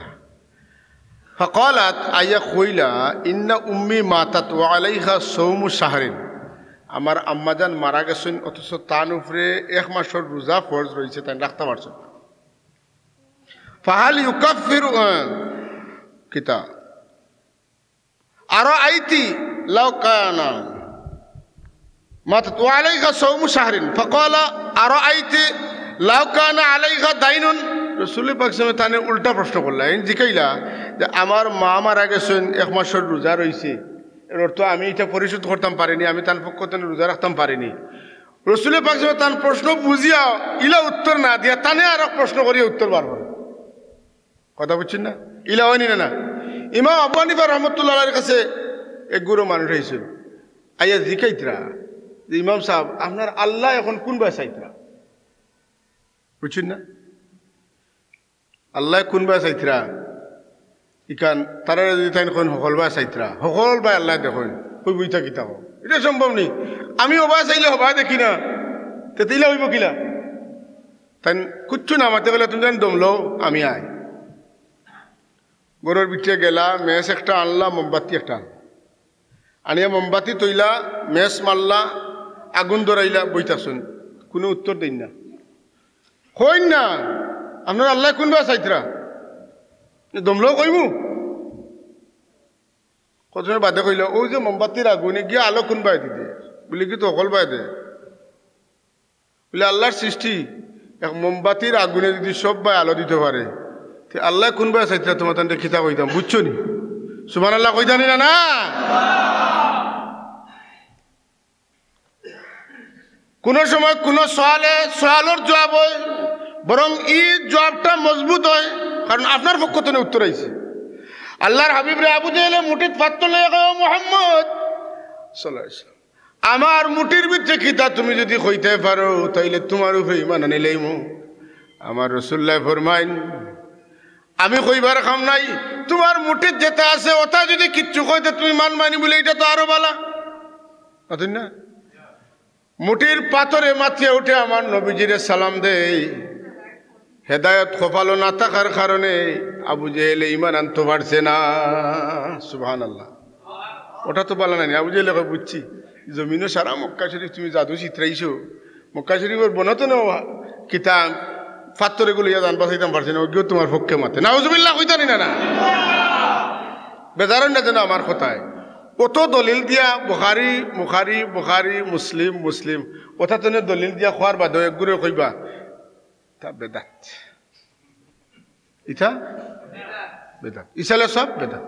ফাকালাত, আইয়া কইলা, ইন্না উম্মি মাতাত ওয়া আলাইহা সাওমু শাহরিন, আমার আম্মাজান মারা গেছইন, অথচ তান উপরে এক মাসর রোজা ফরজ রইছে, তাইন রাখতা পারছইন না। ফাহাল ইউকাফফিরু, আহ, কিতা? আরাআইতি লাউ কানা মাতাত ওয়া আলাইহা সাওমু শাহরিন। ফাকালা আরাআইতি লাউ কানা আলাইহা দাইনুন। রাসূল পাক সাল্লাল্লাহু আলাইহি ওয়াসাল্লাম তানে উল্টা প্রশ্ন করলা, এইন জিকাইলা যে, আমার মা মারা গেছইন, এক মাসর রোজা রইছে, এর অর্থ আমি ইটা পরিশোধ করতাম পারিনি, আমি তান পক্ষ থাকি রোজা রাখতাম পারিনি। রাসূল পাক সাল্লাল্লাহু আলাইহি ওয়াসাল্লাম তান প্রশ্ন বুঝিয়া ইলা উত্তর না দিয়া তানে আরক প্রশ্ন করিয়া উত্তর বার করে। কথা বুঝছইন না? ইলা অয়নি না, না? ইমাম আবু হানিফা রহমতুল্লাহ আলাইহির কাছে এক গুরু মানুষ আইছইন, আইয়া জিকাইতরা যে, ইমাম সাব, আপনার আল্লায় এখন কুনবায় চাইতরা? বুঝছইন না? আল্লায় কুনবায় চাইতরা? ইখান তারারে যদি তাইন কইন হকলবায় চাইতরা, হকলবায় আল্লায় দেখইন, কইবো ইতা কিতা কও? ইটা সম্ভব নি। আমি অবায় চাইলে হবায় দেখি না, তে ইলা অইবো কিলা? তাইন কুচ্ছু না মাতে কইলা, তুমি যেন দম লও, আমি আই। ঘরর ভিতরে গেলা, match একটা আনলা, মোমবাতি একটা আনলা। আনিয়া মোমবাতি থইলা, match মারলা, আগুন ধরাইলা, বই থাকছইন। কুনু উত্তর দেইন না। কইন না, আপনার আল্লায় কুনবায় চাইতরা? দম লও কইমু। কত সময় বাদে কইলা, ওই যে মোমবাতির আগুনে গিয়া আলো কুনবায় দিতে? বলে, কি তো হকলবায় দে। বলে, আল্লাহর সৃষ্টি এক মোমবাতির আগুনে যদি সববায় আলো দিতো পারে, তে আল্লায় কুনবায় চাইতরা তোমার তানরে কিতা কইতাম, বুঝছো নি? সুবহানাল্লাহ কইতা নি না, না? কুনু সময় কুনু সওয়ালে, সওয়ালর জুয়াব অয়, বরং ই জুয়াবটা মজবুত অয়, কারণ আপনার পক্ষ থাকি উত্তর আইছে। আল্লাহর হাবিবরে আবু জেহেলে মুঠিত পাত্থর লইয়া কয়, "ও মুহাম্মদ সাল্লাল্লাহু আলাইহি ওয়াসাল্লাম, আমার মুঠির ভিতরে কিতা তুমি যদি কইতায় পারো, তাইলে তোমার উপরে ঈমান আনিলাইমু।" আমার রাসূলুল্লায় ফরমাইন, আমি কইবার কাম নাই, তোমার মুঠিত যেটা আছে, ওটা যদি কিচ্ছু কইতে তুমি মানবায় নি বলে, ইটা তো আরো বালা। মাতইন না? মুঠির পাথরে মাতিয়া উঠে আমার নবীজিরে সালাম দেয়। হেদায়েত কপালো না থাকার কারণে আবু জেহেলে ঈমান আনতো পারছে না। সুবহানাল্লাহ। ওটা তো বালা নানি। আবু জেহেলে কয়, বুঝছি, জমিনো সারা মক্কা শরীফ তুমি জাদু ছিতরাইছো, মক্কা শরীফর বনতো নেওয়া কিতা পাত্থর এগুলো ইয়া জান বাঁচাইতাম পারছি না, ওগিও তোমার পক্ষে মাতে। নাউজুবিল্লাহ কইতা নি না, না? বেজার অইন না যেন আমার কথায়। অত দলিল দিয়া বুখারী, বুখারী, বুখারী, মুসলিম, মুসলিম, অতা তনে দলিল দিয়া কওয়ার বাদেও এক গুরে কইবা, ইতা বেদাত। ইতা বেদাত। ইসালে সব বেদাত।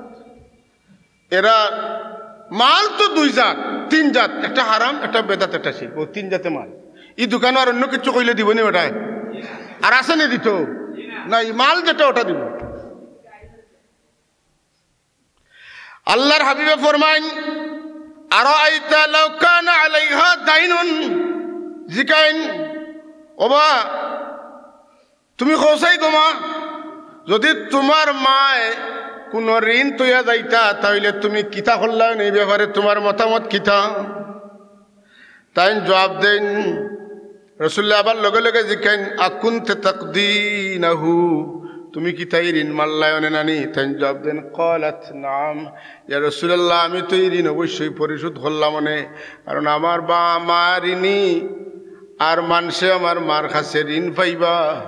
এরা মাল তো দুই জাত, তিন জাত, একটা হারাম, একটা বেদাত, একটা শিরক। ও তিন জাতে মাল। ই দোকানো আর অন্য কিছু কইলে দিবো নি বেটায়? আর আছে নি দিতো? না, ই মাল যেটা ওটা দিবো। আল্লাহর হাবিবে ফরমাইন, "আরাআইতা লাউ কানা আলাইহা দাইনুন?" জিকাইন, "ওবা, তুমি কও চাই গো মা, যদি তোমার মায় কুনু ঋণ থইয়া যাইতা, তাইলে তুমি কিতা করলায় অনে, ই ব্যাপারে তোমার মতামত কিতা?" তাইন জুয়াব দেইন, রাসূলুল্লায় আবার লগে লগে জিকাইন, "আকুনতা তাকদিনাহু, তুমি কিতা ই ঋণ মারলায় অনে নানি?" তাইন জুয়াব দেইন, "ক্বালাত নাম, ইয়া রাসূলুল্লাহ, আমি তো ই ঋণ অবশ্যই পরিশোধ করলাম অনে, কারণ আমার বা-, মা ঋণী, আর মানষে আমার মার কাছে ঋণ পাইবা।"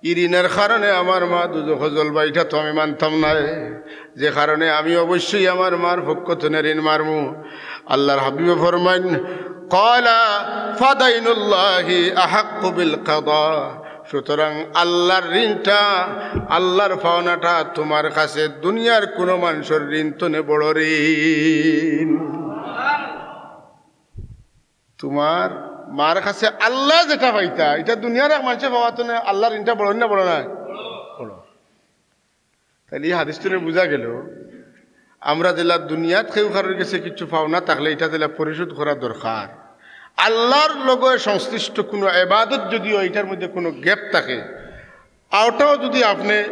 ই ঋণর কারণে আমার মা দুজখো জ্বলবা, ইটা তো আমি মানতাম নায়। যে কারণে আমি অবশ্যই আমার মার পক্ষ তনে ঋণ মারমু। আল্লাহর হাবিবে ফরমাইন, "ক্বালা ফাদাইনুল্লাহি আহাক্কু বিল কাদা।" সুতরাং আল্লাহর ঋণটা, আল্লাহর পাওনাটা তোমার কাছে দুনিয়ার কুনু মানষর ঋণ তনে বড় ঋণ। তোমার মার কাছে আল্লায় যেটা পাইতা, ইটা দুনিয়ার এক মানষে পাওয়াত না, আল্লার ঋণটা বড় না বড় নায়? বড়। তাইলে ই হাদিস থনে বুঝা গেল, আমরা যেলা দুনিয়াত কেউ কারোর গেছে কিছু পাওনা থাকলে ইটা যেলা পরিশোধ করা দরকার। আল্লার লগে সংশ্লিষ্ট কুনু ইবাদত যুদি অয়, ইটার মধ্যে কুনু gap থাকে, অটাও যুদি আপনে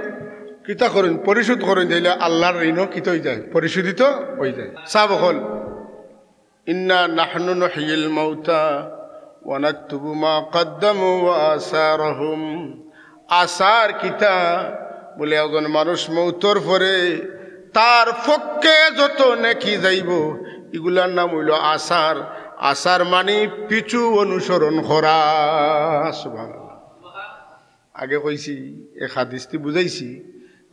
কিতা করইন, পরিশোধ করইন, তাইলে আল্লার ঋণও কিতা অইযায়, পরিশোধিত অইযায়। সাব অকল, "ইন্না নাহনু নুহয়িল মাউতা ওয়া নাকতুবু মা কদ্দামু ওয়া আসারহুম।" আসার কিতা? বলে, একজন মানুষ মউতর পরে তার পক্ষে যত নেকি যাইবো, ইগুলার নাম অইলো আসার। আসার মানি পিছু অনুসরণ করা। সুবহানাল্লাহ। আগে কইছি, এক হাদিসদি বুঝাইছি,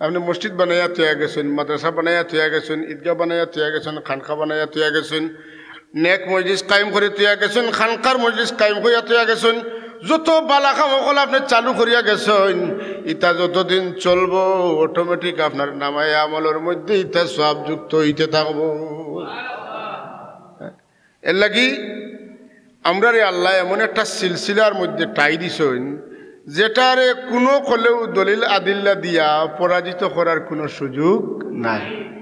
আপনে মসজিদ বানাইয়া থইয়া গেছইন, মাদ্রাসা বানাইয়া থইয়া গেছইন, ঈদগাহ বানাইয়া থইয়া গেছইন, খানকা বানাইয়া থইয়া গেছইন, নেক মজলিস কায়েম করি থইয়া গেছইন, খানকার মজলিস কায়েম করিয়া থইয়া গেছইন, যত বালা কাম অকল আপনে চালু করিয়া গেছইন, ইতা যতদিন চলবো, automatic আপনার নামায়ে আমলর মধ্যে ইতা সওয়াব যুক্ত অইতে থাকবো। এর লাগি আমরারে আল্লায় এমন একটা সিলসিলার মধ্যে টাই দিছইন, যেটারে কুনু কলেও দলিল আদিল্লা দিয়া পরাজিত করার কুনু সুযোগ নাই।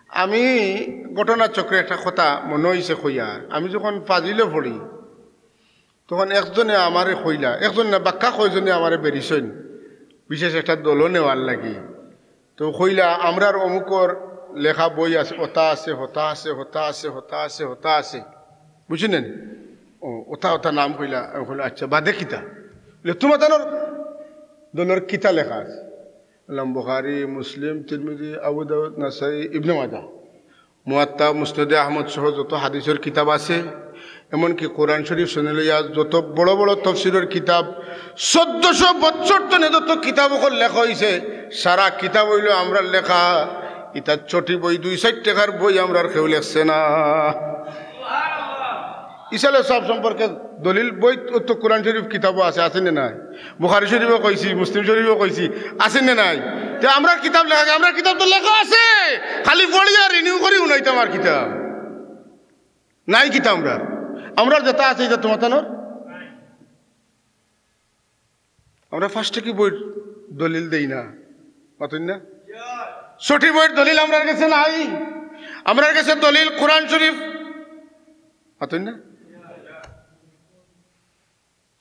আমি ঘটনা চক্রে একটা কথা মনো অইছে কইয়ার, আমি যখন ফাজিলো পড়ি, তখন একজনে আমারে কইলা, একজন না, বাক্কা কয়জনে আমারে বেড়িছইন বিশেষ একটা দলো নেওয়ার লাগি। তো কইলা, "আমরার অমুকর লেখা বই আছে, অতা আছে, হতা আছে, হতা আছে, হতা আছে, হতা আছে।" বুঝছইন নি? ও, অতা, অতা নাম কইলা। আমি কইলাম, "আচ্ছা, বাদে কিতা?" বলে, "তুমার তানর দলর কিতা লেখা আছে?" বললাম, "বুখারী, মুসলিম, তিরমিজি, আবু দাউদ, নাসাই, ইবনে মাজাহ।" মুয়াত্তা, মুসনাদে আহমদ সহ যত হাদিসর কিতাব আছে, এমনকি কোরআন শরীফ সনে লইয়া যত বড় বড় তফসিরর কিতাব, চৌদ্দশো বছর তনে যত কিতাব অকল লেখা অইছে, সারা কিতাব অইলো আমরার লেখা। ইতা চটি বই, দুই চাইর টেকার বই আমরার কেউ লেখছে না। ইসালে সওয়াব সম্পর্কে দলিল বই তো কোরআন শরীফ কিতাবও আছে, আছে নি নাই? বুখারী শরীফও কইছি, মুসলিম শরীফও কইছি, আছে নি নাই? তে আমরার কিতাব লেখা, আমরার কিতাব তো লেখা আছে, খালি পড়িয়া renew করি হুনাইতাম আর কিতাব নাই। কিতাব আমরার, আমরার যেটা আছে, ইটা তুমার তানর। আমরা পাঁচ টেকি বইর দলিল দেই না, মাতইন না? সঠিক বইর দলিল আমরার গেছে নাই। আমরার গেছে দলিল কোরআন শরীফ, মাতইন না?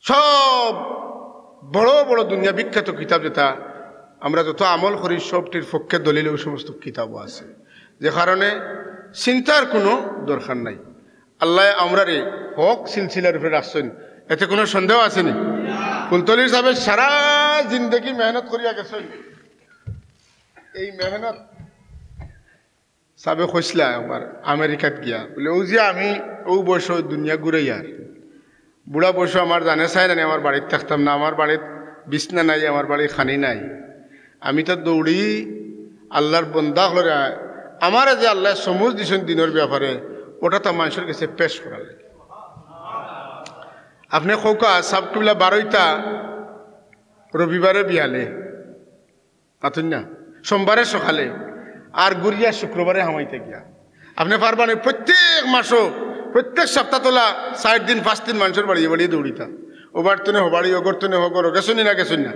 সব বড় বড় দুনিয়া বিখ্যাত কিতাব যেটা আমরা যত আমল করি, সবটির পক্ষে দলিল ওই সমস্ত কিতাবও আছে, যে কারণে চিন্তার কোনো দরকার নাই। আল্লায় আমরারে হক সিলসিলার উপরে রাখছইন, এতে কোনো সন্দেহ আছে নি? ফুলতলির সাবে সারা জিন্দেগি মেহনত করিয়া গেছইন, এই মেহনত সাবে কইছলা একবার আমেরিকাত গিয়া, বলে, "অউ যে আমি অউ বয়সো দুনিয়া ঘুরাইয়ার, বুড়া বয়সো আমার জানে চায় না নি, আমার বাড়িত থাকতাম না, আমার বাড়িত বিছনা নাই, আমার বাড়িত খানি নাই। আমি তো দৌড়ি আল্লার বন্দা অকলরে, আমারে যে আল্লায় সমুজ দিছইন দিনর ব্যাপারে, ওটা তো মানষর গেছে পেশ করার লাগি।" আপনে কউক্কা, সাব কিবলা বারইতা রবিবারে বিয়ালে, মাতইন না, সোমবারে সকালে, আর ঘুরিয়া শুক্রবারে হামাইতা গিয়া। আপনে পারবা নি প্রত্যেক মাসো, প্রত্যেক সপ্তাহ তোলা চাইর দিন, পাঁচ দিন মানষর বাড়িয়ে বাড়িয়ে দৌড়িতা, ও বাড়ি তনে হো বাড়ি, ও ঘর তনে হো ঘর, গেছইন নি না, গেছইন না?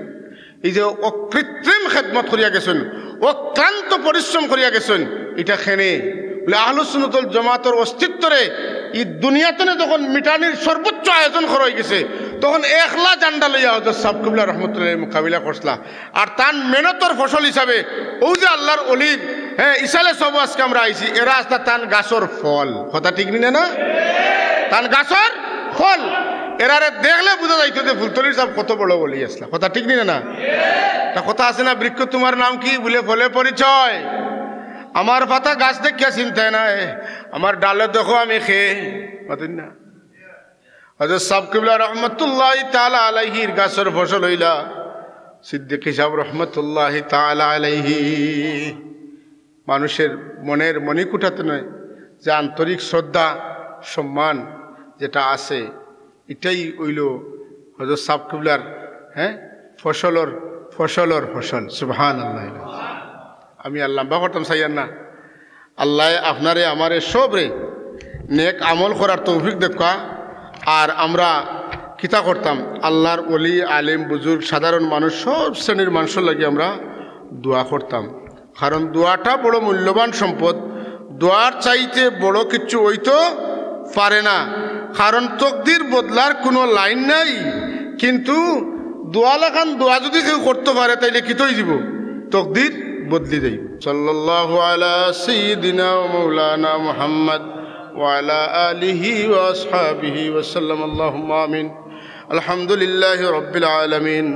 এই যে অকৃত্রিম খেদমত করিয়া গেছইন, অক্লান্ত পরিশ্রম করিয়া গেছইন, ইটা কেনে? বলে, আহলুস সুন্নাত ওয়াল জামাতর অস্তিত্বরে ই দুনিয়া তনে যখন মিটানির সর্বোচ্চ আয়োজন করা অইগেছে, তখন একলা জান্ডা লইয়া হজরত সাব কিবলা রহমতুল্লাহ মোকাবিলা করছলা। আর তান মেহনতর ফসল হিসাবে অউ যে আল্লার অলির, হ্যাঁ, ইসালে সওয়াবো আজকে আমরা আইছি, এরা আছলা তান গাছর ফল। কথা ঠিক নি না? তান গাছর ফল। এরারে দেখলে বুঝা যাইতো যে ফুলতলির সাব কত বড় অলি আছলা। কথা ঠিক নি না? তা কথা আছে না, "বৃক্ষ তোমার নাম কি?" বলে, "ফলে পরিচয়।" আমার পাতা গাছ দেখিয়া চিনতে নাই, আমার ডালে দেখো আমি কে। মাতইন না? হজরত সাব কিবলা রহমতুল্লাহি তাআলা আলাইহির গাছর ফসল অইলা সিদ্দিকী সাব রহমতুল্লাহি তাআলা আলাইহি। মানুষের মনের মণিকুঠাত নয় যে আন্তরিক শ্রদ্ধা, সম্মান যেটা আছে, ইটাই অইলো হজরত সাব কিবলার, হ্যাঁ, ফসলর, ফসলর ফসল। সুবহানাল্লাহ। আমি আর লম্বা করতাম চাইয়ার না। আল্লায় আপনারে আমারে সবরে নেক আমল করার তৌফিক দেউক্কা। আর আমরা কিতা করতাম? আল্লাহর ওলি, আলিম, বুজুর্গ, সাধারণ মানুষ, সব শ্রেণীর মানুষর লাগি আমরা দোয়া করতাম। কারণ দোয়াটা বড় মূল্যবান সম্পদ। দোয়ার চাইতে বড় কিচ্ছু অইতো পারে না। কারণ তকদির বদলার কুনু লাইন নাই। কিন্তু দোয়া লাখান দোয়া যুদি কেউ করতো পারে, তাইলে কিতা অইযিবো? তকদির বদলি যাইবো। সাল্লাল্লাহু আলা সাইয়্যিদিনা ওয়া মাওলানা মুহাম্মদ ওয়া আলা আলিহি ওয়া আসহাবিহি ওয়া সাল্লাম। আল্লাহুম্মা আমিন। الحمد لله رب العالمين،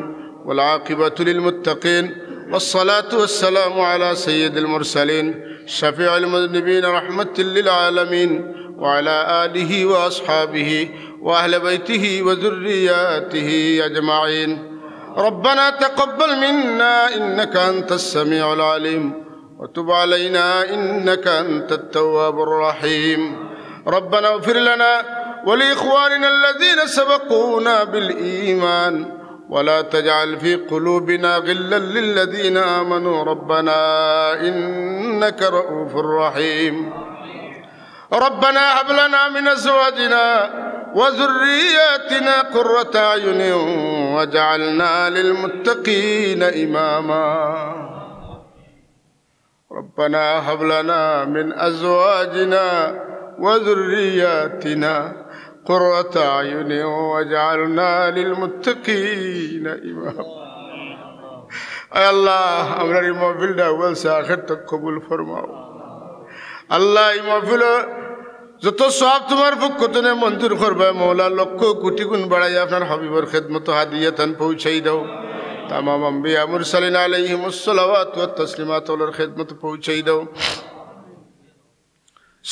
والعاقبة للمتقين، والصلاة والسلام على سيد المرسلين، شفيع المذنبين، رحمة للعالمين، وعلى آله وأصحابه وأهل بيته وذرياته أجمعين. ربنا تقبل منا إنك أنت السميع العليم، وتب علينا إنك أنت التواب الرحيم. ربنا اغفر لنا ولإخواننا الذين سبقونا بالإيمان ولا تجعل في قلوبنا غلا للذين آمنوا ربنا إنك رءوف رحيم. ربنا هب لنا من أزواجنا وذرياتنا قرة أعين واجعلنا للمتقين إماما. ربنا هب لنا من أزواجنا وذرياتنا قرة أعين واجعلنا للمتقين إماما. আয় আল্লাহ, আমরার ই মাহফিলটা আউয়াল সে আখের তক কবুল ফরমাও। আল্লাহ, ই মাহফিলো যত সওয়াব তুমার পক্ষ তনে মঞ্জুর করবায় মওলা, লক্ষ কুটি গুণ বাড়াইয়া আপনার হাবিবর খেদমতো হাদিয়া তান পৌঁছাই দেও। তামাম আম্বিয়া মুরসালিন আলাইহিমুস সালাওয়াত ওয়াত তাসলিমাত অকলর খেদমতো পৌঁছাই দেও।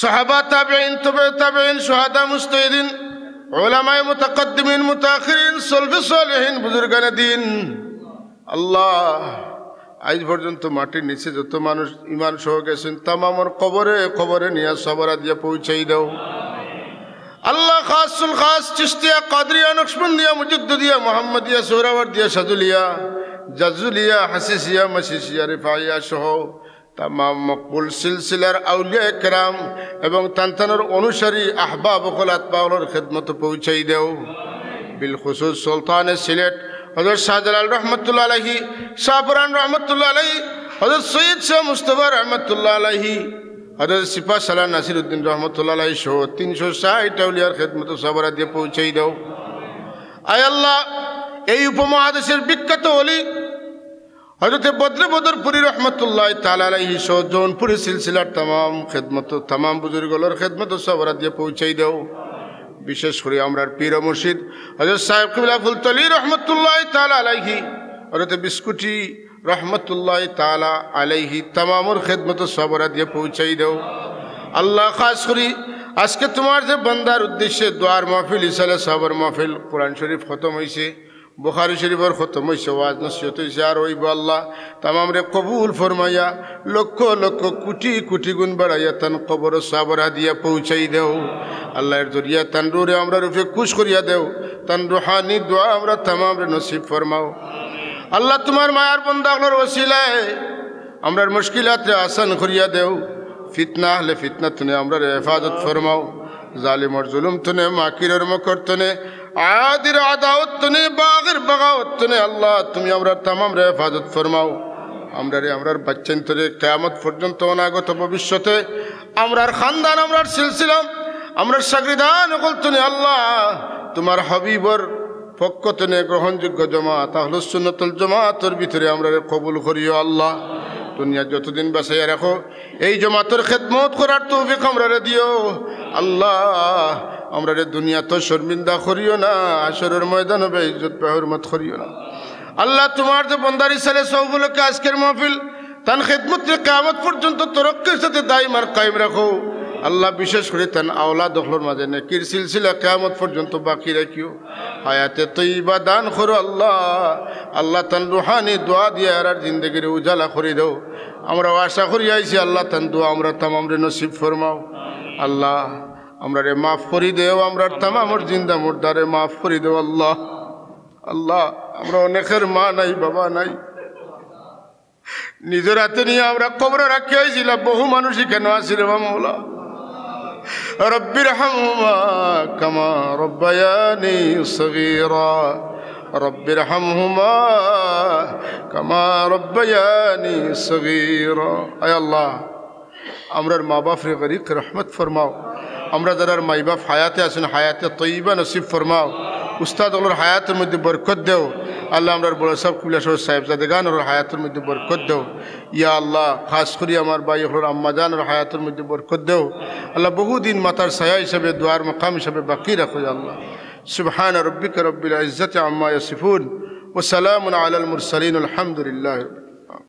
সাহাবা, তাবেঈন, তবে তাবেঈন, শুহাদা, মুজতাহিদিন, উলামায়ে মুতাকাদ্দিমিন, মুতাআখিরিন, সলফে সলিহিন, বুজুর্গানে দ্বীন, আল্লাহ, আইজ পর্যন্ত মাটির নিচে যত মানুষ ইমান সহ গেছইন, তামামর কবরে কবরে নিয়া সবর হাদিয়া পৌঁছাই দেও। আল্লাহ, খাসুল খাস, চিশতিয়া, কাদরিয়া, নকশবন্দিয়া, মুজাদ্দিদিয়া, মুহাম্মদিয়া, সোহরাওয়ার্দিয়া, শাজুলিয়া, জাজুলিয়া, হাসিসিয়া, মাসিসিয়া, রিফাইয়া সহ তামাম মকবুল সিলসিলার আউলিয়ায়ে কেরাম এবং তান তানর অনুসারী আহবাব অকল আতবা অকলর খেদমতো পৌঁছাই দেও। বিলখুসুস সুলতানে সিলেট হযরত শাহজালাল রহমতুল্লাহ আলাইহি, শাহপরান রহমতুল্লাহ আলাইহি, হযরত সৈয়দ শাহ মুস্তফা রহমতুল্লাহ আলাইহি, হযরত সিপাহসালার নাসিরউদ্দিন রহমতুল্লাহ আলাইহি সহ তিনশো ষাইট আউলিয়ার খেদমতো সবর হাদিয়া পৌঁছাই দেও। আয় আল্লাহ, এই উপমহাদেশের বিখ্যাত ওলি হযরতে বদরে বদরপুরী রহমতুল্লাহ তাআলা আলাইহি সহ জৌনপুরী সিলসিলার তামাম খেদমতো, তামাম বুজুর্গ অকলর খেদমতো সবর হাদিয়া পৌঁছাই দেও। বিশেষ করি আমরার পীর ও মুর্শিদ হযরত সাহেব কিবলা ফুলতলি রহমতুল্লাহ তাআলা আলাইহি, হযরতে বিস্কুটি রহমতুল্লাহ তাআলা আলাইহি, তামামর খেদমতো সবর হাদিয়া পৌঁছাই দেও। আল্লাহ, খাস করি আজকে তুমার যে বান্দার উদ্দেশ্যে দোয়ার মাহফিল, ইসালে সওয়াবর মাহফিল, কোরআন শরীফ খতম অইছে, বুখারী শরীফর খতম অইছে, ওয়াজ নসিহত অইছে, আর অইবো আল্লাহ, তামামরে কবুল ফরমাইয়া লক্ষ লক্ষ কুটি কুটি গুণ বাড়াইয়া তান কবরো সবর হাদিয়া পৌঁছাই দেও। আল্লাহ, এর জরিয়া তান রুহরে আমরার উপরে খুশ করিয়া দেও, তান রুহানি দোয়া আমরা তামামরে নসিব ফরমাও। আল্লাহ, তুমার মায়ার বান্দা অকলর ওসিলায় আমরার মুশকিলাতরে আসান করিয়া দেও। ফিতনা আহলে ফিতনা তনে আমরারে হেফাজত ফরমাও। জালিমর জুলুম তনে, মাকিরর মকর তনে, আদির আদাওয়াত তনে, বাগির বাগাওয়াত তনে আল্লাহ, তুমি আমরার তামামরে হেফাজত ফরমাও। আমরারে, আমরার বাচ্চাইন্তরে কিয়ামত পর্যন্ত অনাগত ভবিষ্যতে আমরার খানদান, আমরার সিলসিলা, আমরার শাগরিদান অকল তনে আল্লাহ, তুমার হাবিবর পক্ষ তনে গ্রহণযোগ্য জমাত আহলুস সুন্নাতুল জমাতর ভিতরে আমরারে কবুল করিও আল্লাহ। দুনিয়া যতদিন বাঁচাইয়া রাখো, এই জমাতর খেদমত করার তৌফিক আমরারে দিও আল্লাহ। আমরারে দুনিয়াত শর্মিন্দা করিও না, হাশরর ময়দানো বেইজ্জত বেহুরমত করিও না আল্লাহ। তুমার যে বান্দার ইসালে সওয়াব উপলক্ষে আজকের মাহফিল, তান খেদমতরে কিয়ামত পর্যন্ত তরক্কির সাথে দাইম আর কায়েম রাখো আল্লাহ। বিশেষ করি তান আওলাদ অকলর মাঝে নেকির সিলসিলা কিয়ামত পর্যন্ত বাকি রাখিও। হায়াতে তৈয়বা দান করো আল্লাহ। আল্লাহ, তান রুহানি দোয়া দিয়া আমরার জিন্দেগিরে উজালা করি দেও। আমরাও আশা করি আইছি আল্লাহ, তান দোয়া আমরা তামামরে নসিব ফরমাও। আল্লাহ, আমরারে মাফ করি দেও, আমরার তামামর জিন্দা মুর্দারে মাফ করি দেও আল্লাহ। আল্লাহ, আমরা অনেকের মা নাই, বাবা নাই, নিজর হাতে নিয়া আমরা কবরো রাখিয়া আইছিলাম, বহু মানুষ ইখানো আছে রে বা মওলা। رب ارحمهما كما ربياني صغيرا. رب ارحمهما كما ربياني صغيرا. আয় আল্লাহ, আমরার মা বাপরে গরিক রহমত ফরমাও। আমরা যারার মাই বাপ হায়াতে আছেন, হায়াতে তৈবা নসিব ফরমাও। উস্তাদ অকলর হায়াতর মধ্যে বরকত দেও। আল্লাহ, আমরার বড় সাহেব কিবলা সহ সাহেবজাদেগানর হায়াতর মধ্যে বরকত দেও। ইয়া আল্লাহ, খাস করি আমার ভাই অকলর আম্মাজানর হায়াতর মধ্যে বরকত দেও। আল্লাহ, বহুদিন মাথার ছায়া হিসাবে, দোয়ার মাকাম হিসাবে বাকি রাখো, ইয়া আল্লাহ। سبحان ربك رب العزة عما يصفون وسلام على المرسلين والحمد لله رب العالمين.